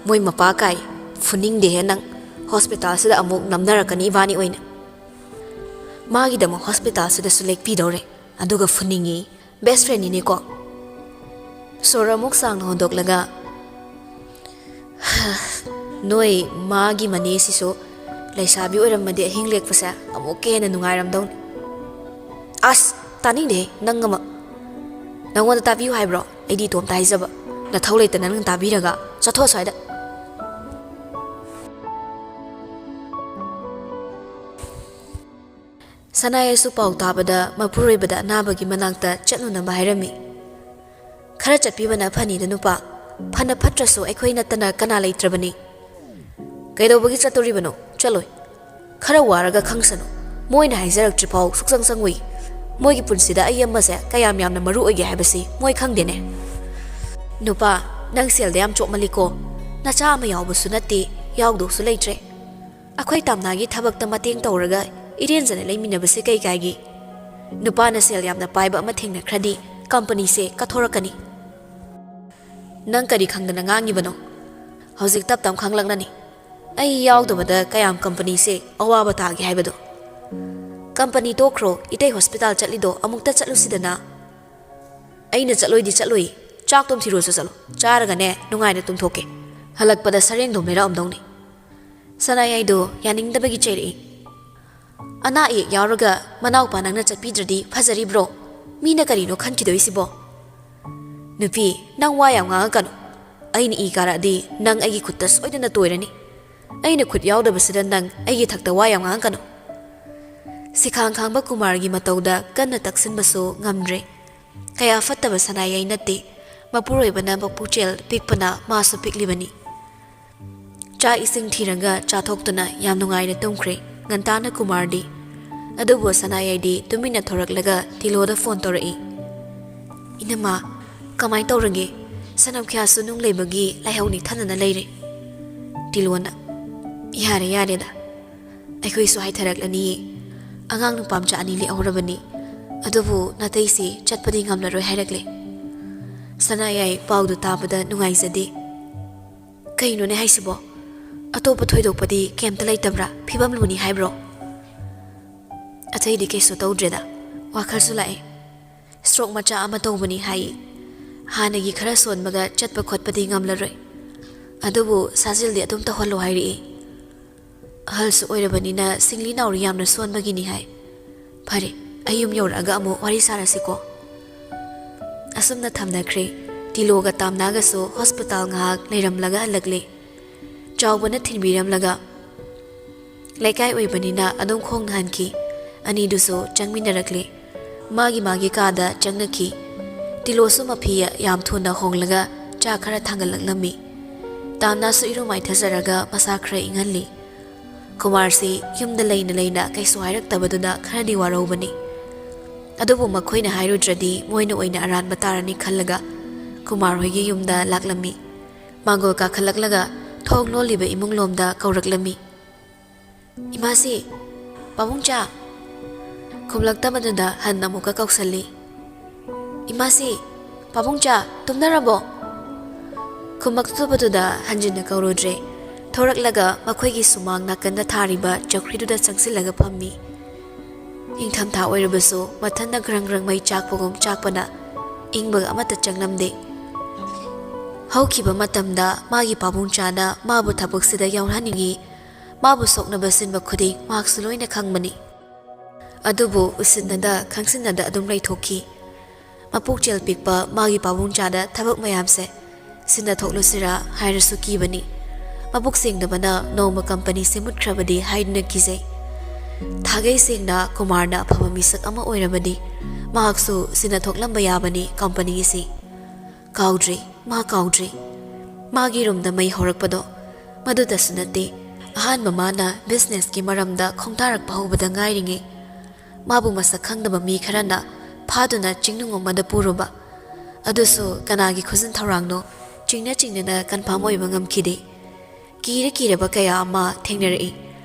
ꯃꯣꯏ ꯃꯄꯥ ꯀꯥꯏ, ꯐꯨꯅꯤꯡꯗꯦꯍꯦ ꯅꯪ꯫ ꯍꯣꯁꯄꯤꯇꯥꯜꯁꯤꯗ ꯑꯃꯨꯛ ꯅꯝꯅꯔꯛꯀꯅꯤ ꯏꯕꯥꯅꯤ ꯑꯣꯏꯅ꯫ ꯃꯥꯒꯤꯗꯃꯛ ꯍꯣꯁꯄꯤꯇꯥꯜꯁꯤꯗꯁꯨ ꯂꯦꯛꯄꯤꯗꯧꯔꯦ, ꯑꯗꯨꯒ ꯐꯨꯅꯤꯡꯉꯤ꯫ ꯕꯦꯁ ꯐ꯭ꯔꯦꯟꯅꯤꯅꯦꯀꯣ꯫" ꯁꯣꯔ ꯑꯃꯨꯛ ꯁꯥꯡꯅ ꯍꯣꯟꯗꯣꯛꯂꯒ, "ꯅꯣꯏ ꯃꯥꯒꯤ ꯃꯅꯦꯁꯤꯁꯨ ꯂꯩꯁꯥꯕꯤ ꯑꯣꯏꯔꯝꯃꯗꯤ ꯑꯍꯤꯡ ꯂꯦꯛꯄꯁꯦ ꯑꯃꯨꯛꯀ ꯍꯦꯟꯅ ꯅꯨꯡꯉꯥꯏꯔꯝꯗꯧꯅꯤ꯫ ꯑꯁ, ꯇꯥꯅꯤꯡꯗꯦꯍꯦ ꯅꯪ ꯑꯃ꯫ ꯅꯪꯉꯣꯟꯗ ꯇꯥꯕꯤꯌꯨ ꯍꯥꯏꯕ꯭ꯔꯣ? ꯑꯩꯗꯤ ꯏꯇꯣꯝꯇ ꯍꯥꯏꯖꯕ꯫ ꯅꯊꯧ ꯂꯩꯇꯅ ꯅꯪ ꯇꯥꯕꯤꯔꯒ ꯆꯠꯊꯣꯛ ꯑꯁ꯭ꯋꯥꯏꯗ꯫" ꯁꯅꯥꯌꯥꯏꯁꯨ ꯄꯥꯎ ꯇꯥꯕꯗ ꯃꯄꯨꯔꯣꯏꯕꯗ ꯑꯅꯥꯕꯒꯤ ꯃꯅꯥꯛꯇ ꯆꯠꯂꯨꯅꯕ ꯍꯥꯏꯔꯝꯃꯤ꯫ "ꯈꯔ ꯆꯠꯄꯤꯕꯅ ꯐꯅꯤꯗ ꯅꯨꯄꯥ꯫ ꯐꯅ ꯐꯠꯇ꯭ꯔꯁꯨ ꯑꯩꯈꯣꯏ ꯅꯠꯇꯅ ꯀꯅꯥ ꯂꯩꯇ꯭ꯔꯕꯅꯤ꯫" "ꯀꯩꯗꯧꯕꯒꯤ ꯆꯠꯇꯣꯔꯤꯕꯅꯣ? ꯆꯠꯂꯣꯏ꯫ ꯈꯔ ꯋꯥꯔꯒ ꯈꯪꯁꯅꯨ꯫ ꯃꯣꯏꯅ ꯍꯥꯏꯖꯔꯛꯇ꯭ꯔꯤꯐꯥꯎ ꯁꯨꯛꯆꯪ ꯆꯪꯉꯨꯏ꯫ ꯃꯣꯏꯒꯤ ꯄꯨꯟꯁꯤꯗ ꯑꯩ ꯑꯃꯁꯦ ꯀꯌꯥꯝ ꯌꯥꯝꯅ ꯃꯔꯨ ꯑꯣꯏꯒꯦ ꯍꯥꯏꯕꯁꯤ ꯃꯣꯏ ꯈꯪꯗꯦꯅꯦ꯫ ꯅꯨꯄꯥ, ꯅꯪ ꯁꯦꯜꯗ ꯌꯥꯝ ꯆꯣꯞꯃꯜꯂꯤꯀꯣ꯫ ꯅꯆꯥ ꯑꯃ ꯌꯥꯎꯕꯁꯨ ꯅꯠꯇꯦ, ꯌꯥꯎꯗꯧꯁꯨ ꯂꯩꯇ꯭ꯔꯦ꯫ ꯑꯩꯈꯣꯏ ꯇꯥꯝꯅꯥꯒꯤ ꯊꯕꯛꯇ ꯃꯇꯦꯡ ꯇꯧꯔꯒ ꯏꯔꯦꯟꯖꯅ ꯂꯩꯃꯤꯟꯅꯕꯁꯦ ꯀꯩ ꯀꯥꯏꯒꯦ? ꯅꯨꯄꯥꯅ ꯁꯦꯜ ꯌꯥꯝꯅ ꯄꯥꯏꯕ ꯑꯃ ꯊꯦꯡꯅꯈ꯭ꯔꯗꯤ ꯀꯝꯄꯅꯤꯁꯦ ꯀꯠꯊꯣꯔꯛꯀꯅꯤ꯫ ꯅꯪ ꯀꯔꯤ ꯈꯪꯗꯅ ꯉꯥꯡꯉꯤꯕꯅꯣ? ꯍꯧꯖꯤꯛ ꯇꯞ ꯇꯞ ꯈꯪꯂꯛꯂꯅꯤ ꯑꯩ ꯌꯥꯎꯗꯕꯗ ꯀꯌꯥꯝ ꯀꯝꯄꯅꯤꯁꯦ ꯑꯋꯥꯕ ꯇꯥꯒꯦ ꯍꯥꯏꯕꯗꯣ꯫ ꯀꯝꯄꯅꯤ ꯇꯣꯛꯈ꯭ꯔꯣ, ꯏꯇꯩ ꯍꯣꯁꯄꯤꯇꯥꯜ ꯆꯠꯂꯤꯗꯣ ꯑꯃꯨꯛꯇ ꯆꯠꯂꯨꯁꯤꯗꯅ꯫ ꯑꯩꯅ ꯆꯠꯂꯣꯏꯗꯤ ꯆꯠꯂꯣꯏ꯫ ꯆꯥꯛꯇꯣꯝ ꯊꯤꯔꯨꯔꯁꯨ ꯆꯠꯂꯣ, ꯆꯥꯔꯒꯅꯦ ꯅꯨꯡꯉꯥꯏꯅ ꯇꯨꯝꯊꯣꯛꯀꯦ꯫ ꯍꯜꯂꯛꯄꯗ ꯁꯔꯦꯡꯗꯣꯝ ꯂꯩꯔꯛꯑꯝꯗꯧꯅꯤ꯫ ꯁꯅꯥꯌꯥꯏꯗꯣ ꯌꯥꯅꯤꯡꯗꯕꯒꯤ ꯆꯩꯔꯛꯏ꯫ ꯑꯅꯥ ꯑꯌꯦꯛ ꯌꯥꯎꯔꯒ ꯃꯅꯥꯎꯄꯥ ꯅꯪꯅ ꯆꯠꯄꯤꯗ꯭ꯔꯗꯤ ꯐꯖꯔꯤꯕ꯭ꯔꯣ? ꯃꯤꯅ ꯀꯔꯤꯅꯣ ꯈꯟꯈꯤꯗꯣꯏꯁꯤꯕꯣ? ꯅꯨꯄꯤ, ꯅꯪ ꯋꯥ ꯌꯥꯝ ꯉꯥꯡꯉꯛꯀꯅꯨ꯫ ꯑꯩꯅ ꯏ ꯀꯥꯔꯛꯑꯗꯤ ꯅꯪ ꯑꯩꯒꯤ ꯈꯨꯠꯇ ꯁꯣꯏꯗꯅ ꯇꯣꯏꯔꯅꯤ꯫ ꯑꯩꯅ ꯈꯨꯠ ꯌꯥꯎꯗꯕꯁꯤꯗ ꯅꯪ ꯑꯩꯒꯤ ꯊꯛꯇ ꯋꯥ ꯌꯥꯝ ꯉꯥꯡꯉꯛꯀꯅꯨ꯫ ꯁꯤꯈꯥꯡ ꯈꯥꯡꯕ ꯀꯨꯃꯥꯔꯒꯤ ꯃꯇꯧꯗ ꯀꯟꯅ ꯇꯛꯁꯤꯟꯕꯁꯨ ꯉꯝꯗ꯭ꯔꯦ꯫ ꯀꯌꯥ ꯐꯠꯇꯕ ꯁꯅꯥꯌꯥꯏ ꯅꯠꯇꯦ꯫ ꯃꯄꯨꯔꯣꯏꯕꯅ ꯃꯄꯨꯛꯆꯦꯜ ꯄꯤꯛꯄꯅ ꯃꯥꯁꯨ ꯄꯤꯛꯂꯤꯕꯅꯤ꯫ ꯆꯥꯛ ꯏꯁꯤꯡ ꯊꯤꯔꯒ ꯆꯥꯊꯣꯛꯇꯨꯅ ꯌꯥꯝ ꯅꯨꯡꯉꯥꯏꯅ ꯇꯨꯝꯈ꯭ꯔꯦ ꯉꯟꯇꯥꯅ ꯀꯨꯃꯥꯔꯗꯤ꯫ ꯑꯗꯨꯕꯨ ꯁꯅꯥꯌꯥꯏꯗꯤ ꯇꯨꯃꯤꯟꯅ ꯊꯣꯔꯛꯂꯒ ꯇꯤꯂꯣꯗ ꯐꯣꯟ ꯇꯧꯔꯛꯏ꯫ "ꯏꯅꯝꯃ, ꯀꯃꯥꯏ ꯇꯧꯔꯒꯦ? ꯁꯅꯝꯈ꯭ꯌꯥꯁꯨ ꯅꯨꯡ ꯂꯩꯕꯒꯤ ꯂꯥꯏꯍꯧ ꯅꯤꯛꯊꯗꯅ ꯂꯩꯔꯦ꯫" ꯇꯤꯂꯣꯅ, "ꯌꯥꯔꯦ, ꯌꯥꯔꯦꯗ꯫ ꯑꯩꯈꯣꯏꯁꯨ ꯍꯥꯏꯊꯔꯛꯂꯅꯤꯌꯦ꯫ ꯑꯉꯥꯡ ꯅꯨꯄꯥ ꯃꯆꯥ ꯑꯅꯤ ꯂꯦꯛꯍꯧꯔꯕꯅꯤ꯫ ꯑꯗꯨꯕꯨ ꯅꯥꯇꯩꯁꯤ ꯆꯠꯄꯗꯤ ꯉꯝꯂꯔꯣꯏ ꯍꯥꯏꯔꯛꯂꯦ꯫" ꯁꯅꯥꯌꯥꯏ ꯄꯥꯎꯗꯨ ꯇꯥꯕꯗ ꯅꯨꯡꯉꯥꯏꯖꯗꯦ꯫ "ꯀꯩꯅꯣꯅꯦ ꯍꯥꯏꯁꯤꯕꯣ? ꯑꯇꯣꯞꯄ ꯊꯣꯏꯗꯣꯛꯄꯗꯤ ꯀꯩꯝꯇ ꯂꯩꯇꯕ꯭ꯔꯥ? ꯐꯤꯕꯝ ꯂꯨꯅꯤ ꯍꯥꯏꯕ꯭ꯔꯣ?" "ꯑꯇꯩꯗꯤ ꯀꯩꯁꯨ ꯇꯧꯗ꯭ꯔꯦꯗ꯫ ꯋꯥꯈꯜꯁꯨ ꯂꯥꯛꯑꯦ꯫ ꯁ꯭ꯇ꯭ꯔꯣꯛ ꯃꯆꯥ ꯑꯃ ꯇꯧꯕꯅꯤ ꯍꯥꯏ꯫ ꯍꯥꯟꯅꯒꯤ ꯈꯔ ꯁꯣꯟꯕꯒ ꯆꯠꯄ ꯈꯣꯠꯄꯗꯤ ꯉꯝꯂꯔꯣꯏ꯫ ꯑꯗꯨꯕꯨ ꯁꯥꯖꯦꯜꯗꯤ ꯑꯗꯨꯝ ꯇꯧꯍꯜꯂꯣ ꯍꯥꯏꯔꯛꯏ꯫ ꯑꯍꯜꯁꯨ ꯑꯣꯏꯔꯕꯅꯤꯅ ꯁꯤꯡꯂꯤ ꯅꯥꯎꯔꯤ ꯌꯥꯝꯅ ꯁꯣꯟꯕꯒꯤꯅꯤ ꯍꯥꯏ꯫ ꯐꯔꯦ, ꯑꯩ ꯌꯨꯝ ꯌꯧꯔꯛꯑꯒ ꯑꯃꯨꯛ ꯋꯥꯔꯤ ꯁꯥꯔꯁꯤꯀꯣ꯫" ꯑꯁꯨꯝꯅ ꯊꯝꯅꯈ꯭ꯔꯦ꯫ ꯇꯤꯂꯣꯒ ꯇꯥꯝꯅꯥꯒꯁꯨ ꯍꯣꯁꯄꯤꯇꯥꯜ ꯉꯥꯏꯍꯥꯛ ꯂꯩꯔꯝꯂꯒ ꯍꯜꯂꯛꯂꯦ꯫ ꯆꯥꯎꯕꯅ ꯊꯤꯟꯕꯤꯔꯝꯂꯒ ꯂꯩꯀꯥꯏ ꯑꯣꯏꯕꯅꯤꯅ ꯑꯗꯨꯝ ꯈꯣꯡꯅ ꯍꯟꯈꯤ꯫ ꯑꯅꯤꯗꯨꯁꯨ ꯆꯪꯃꯤꯟꯅꯔꯛꯂꯦ꯫ ꯃꯥꯒꯤ ꯃꯥꯒꯤ ꯀꯥꯗ ꯆꯪꯅꯈꯤ꯫ ꯇꯤꯂꯣꯁꯨ ꯃꯐꯤ ꯌꯥꯝ ꯊꯨꯅ ꯍꯣꯡꯂꯒ ꯆꯥ ꯈꯔ ꯊꯥꯡꯒꯠꯂꯛꯂꯝꯃꯤ꯫ ꯇꯥꯝꯅꯥꯁꯨ ꯏꯔꯨ ꯃꯥꯏꯊꯖꯔꯒ ꯃꯁꯥ ꯈꯔ ꯏꯪꯍꯜꯂꯤ꯫ ꯀꯨꯃꯥꯔꯁꯤ ꯌꯨꯝꯗ ꯂꯩꯅ ꯂꯩꯅ ꯀꯩꯁꯨ ꯍꯥꯏꯔꯛꯇꯕꯗꯨꯗ ꯈꯔꯗꯤ ꯋꯥꯔꯧꯕꯅꯤ꯫ ꯑꯗꯨꯕꯨ ꯃꯈꯣꯏꯅ ꯍꯥꯏꯔꯨꯗ꯭ꯔꯗꯤ ꯃꯣꯏꯅ ꯑꯣꯏꯅ ꯑꯔꯥꯟꯕ ꯇꯥꯔꯅꯤ ꯈꯜꯂꯒ ꯀꯨꯃꯥꯔ ꯍꯣꯏꯒꯤ ꯌꯨꯝꯗ ꯂꯥꯛꯂꯝꯃꯤ꯫ ꯃꯥꯡꯒꯣꯜ ꯀꯥꯈꯠꯂꯛꯂꯒ ꯊꯣꯡ ꯂꯣꯜꯂꯤꯕ ꯏꯃꯨꯡ ꯂꯣꯝꯗ ꯀꯧꯔꯛꯂꯝꯃꯤ꯫ "ꯏꯃꯥꯁꯤ, ꯄꯥꯕꯨꯡꯆꯥ!" ꯈꯨꯝꯂꯛꯇꯕꯗꯨꯗ ꯍꯟꯅ ꯑꯃꯨꯛꯀ ꯀꯧꯁꯜꯂꯤ꯫ "ꯏꯃꯥꯁꯤ, ꯄꯥꯕꯨꯡꯆꯥ, ꯇꯨꯝꯅꯔꯕꯣ?" ꯈꯨꯝꯃꯛꯇꯕꯗꯨꯗ ꯍꯟꯖꯤꯟꯅ ꯀꯧꯔꯨꯗ꯭ꯔꯦ꯫ ꯊꯣꯔꯛꯂꯒ ꯃꯈꯣꯏꯒꯤ ꯁꯨꯃꯥꯡ ꯅꯥꯀꯟꯗ ꯊꯥꯔꯤꯕ ꯆꯧꯀ꯭ꯔꯤꯗꯨꯗ ꯆꯪꯁꯤꯜꯂꯒ ꯐꯝꯃꯤ꯫ ꯏꯪꯊꯝꯊꯥ ꯑꯣꯏꯔꯕꯁꯨ ꯃꯊꯟꯗ ꯒ꯭ꯔꯪ ꯒ꯭ꯔꯪ ꯃꯩ ꯆꯥꯛꯄꯒꯨꯝ ꯆꯥꯛꯄꯅ ꯏꯪꯕꯒ ꯑꯃꯠꯇ ꯆꯪꯂꯝꯗꯦ꯫ ꯍꯧꯈꯤꯕ ꯃꯇꯝꯗ ꯃꯥꯒꯤ ꯄꯥꯕꯨꯡꯆꯥꯅ ꯃꯥꯕꯨ ꯊꯕꯛꯁꯤꯗ ꯌꯥꯎꯍꯟꯅꯤꯡꯏ, ꯃꯥꯕꯨ ꯁꯣꯛꯅꯕ ꯁꯤꯟꯕ ꯈꯨꯗꯤꯡ ꯃꯍꯥꯛꯁꯨ ꯂꯣꯏꯅ ꯈꯪꯕꯅꯤ꯫ ꯑꯗꯨꯕꯨ ꯎꯁꯤꯟꯅꯗ ꯈꯪꯁꯤꯟꯅꯗ ꯑꯗꯨꯝ ꯂꯩꯊꯣꯛꯈꯤ꯫ ꯃꯄꯨꯛꯆꯦꯜ ꯄꯤꯛꯄ ꯃꯥꯒꯤ ꯄꯥꯕꯨꯡꯆꯥꯗ ꯊꯕꯛ ꯃꯌꯥꯝꯁꯦ ꯁꯤꯟꯅ ꯊꯣꯛꯂꯨꯁꯤꯔꯥ ꯍꯥꯏꯔꯁꯨ ꯀꯤꯕꯅꯤ꯫ ꯃꯕꯨꯛ ꯁꯦꯡꯗꯕꯅ ꯅꯣꯡꯃ ꯀꯝꯄꯅꯤꯁꯤ ꯃꯨꯠꯈ꯭ꯔꯕꯗꯤ ꯍꯥꯏꯗꯨꯅ ꯀꯤꯖꯩ꯫ ꯊꯥꯒꯩ ꯁꯦꯡꯅ ꯀꯨꯃꯥꯔꯅ ꯑꯐꯕ ꯃꯤꯁꯛ ꯑꯃ ꯑꯣꯏꯔꯕꯗꯤ ꯃꯍꯥꯛꯁꯨ ꯁꯤꯟꯅ ꯊꯣꯛꯂꯝꯕ ꯌꯥꯕꯅꯤ ꯀꯝꯄꯅꯤ ꯑꯁꯤ꯫ ꯀꯥꯎꯗ꯭ꯔꯤ, ꯃꯥ ꯀꯥꯎꯗ꯭ꯔꯤ꯫ ꯃꯥꯒꯤ ꯔꯨꯝꯗ ꯃꯩ ꯍꯧꯔꯛꯄꯗꯣ꯫ ꯃꯗꯨꯗꯁꯨ ꯅꯠꯇꯦ, ꯑꯍꯥꯟꯕ ꯃꯥꯅ ꯕꯤꯖꯤꯅꯦꯁꯀꯤ ꯃꯔꯝꯗ ꯈꯣꯡꯗꯥꯔꯛꯄ ꯍꯧꯕꯗ ꯉꯥꯏꯔꯤꯉꯩ ꯃꯥꯕꯨ ꯃꯁꯛ ꯈꯪꯗꯕ ꯃꯤ ꯈꯔꯅ ꯐꯥꯗꯨꯅ ꯆꯤꯡꯅꯨꯡ ꯑꯃꯗ ꯄꯨꯔꯨꯕ꯫ ꯑꯗꯨꯁꯨ ꯀꯅꯥꯒꯤ ꯈꯨꯖꯤꯟ ꯊꯧꯔꯥꯡꯅꯣ ꯆꯤꯡꯅ ꯆꯤꯡꯅꯅ ꯀꯟꯐꯥꯝ ꯑꯣꯏꯕ ꯉꯝꯈꯤꯗꯦ꯫ ꯀꯤꯔ ꯀꯤꯔꯕ ꯀꯌꯥ ꯑꯃ ꯊꯦꯡꯅꯔꯛꯏ꯫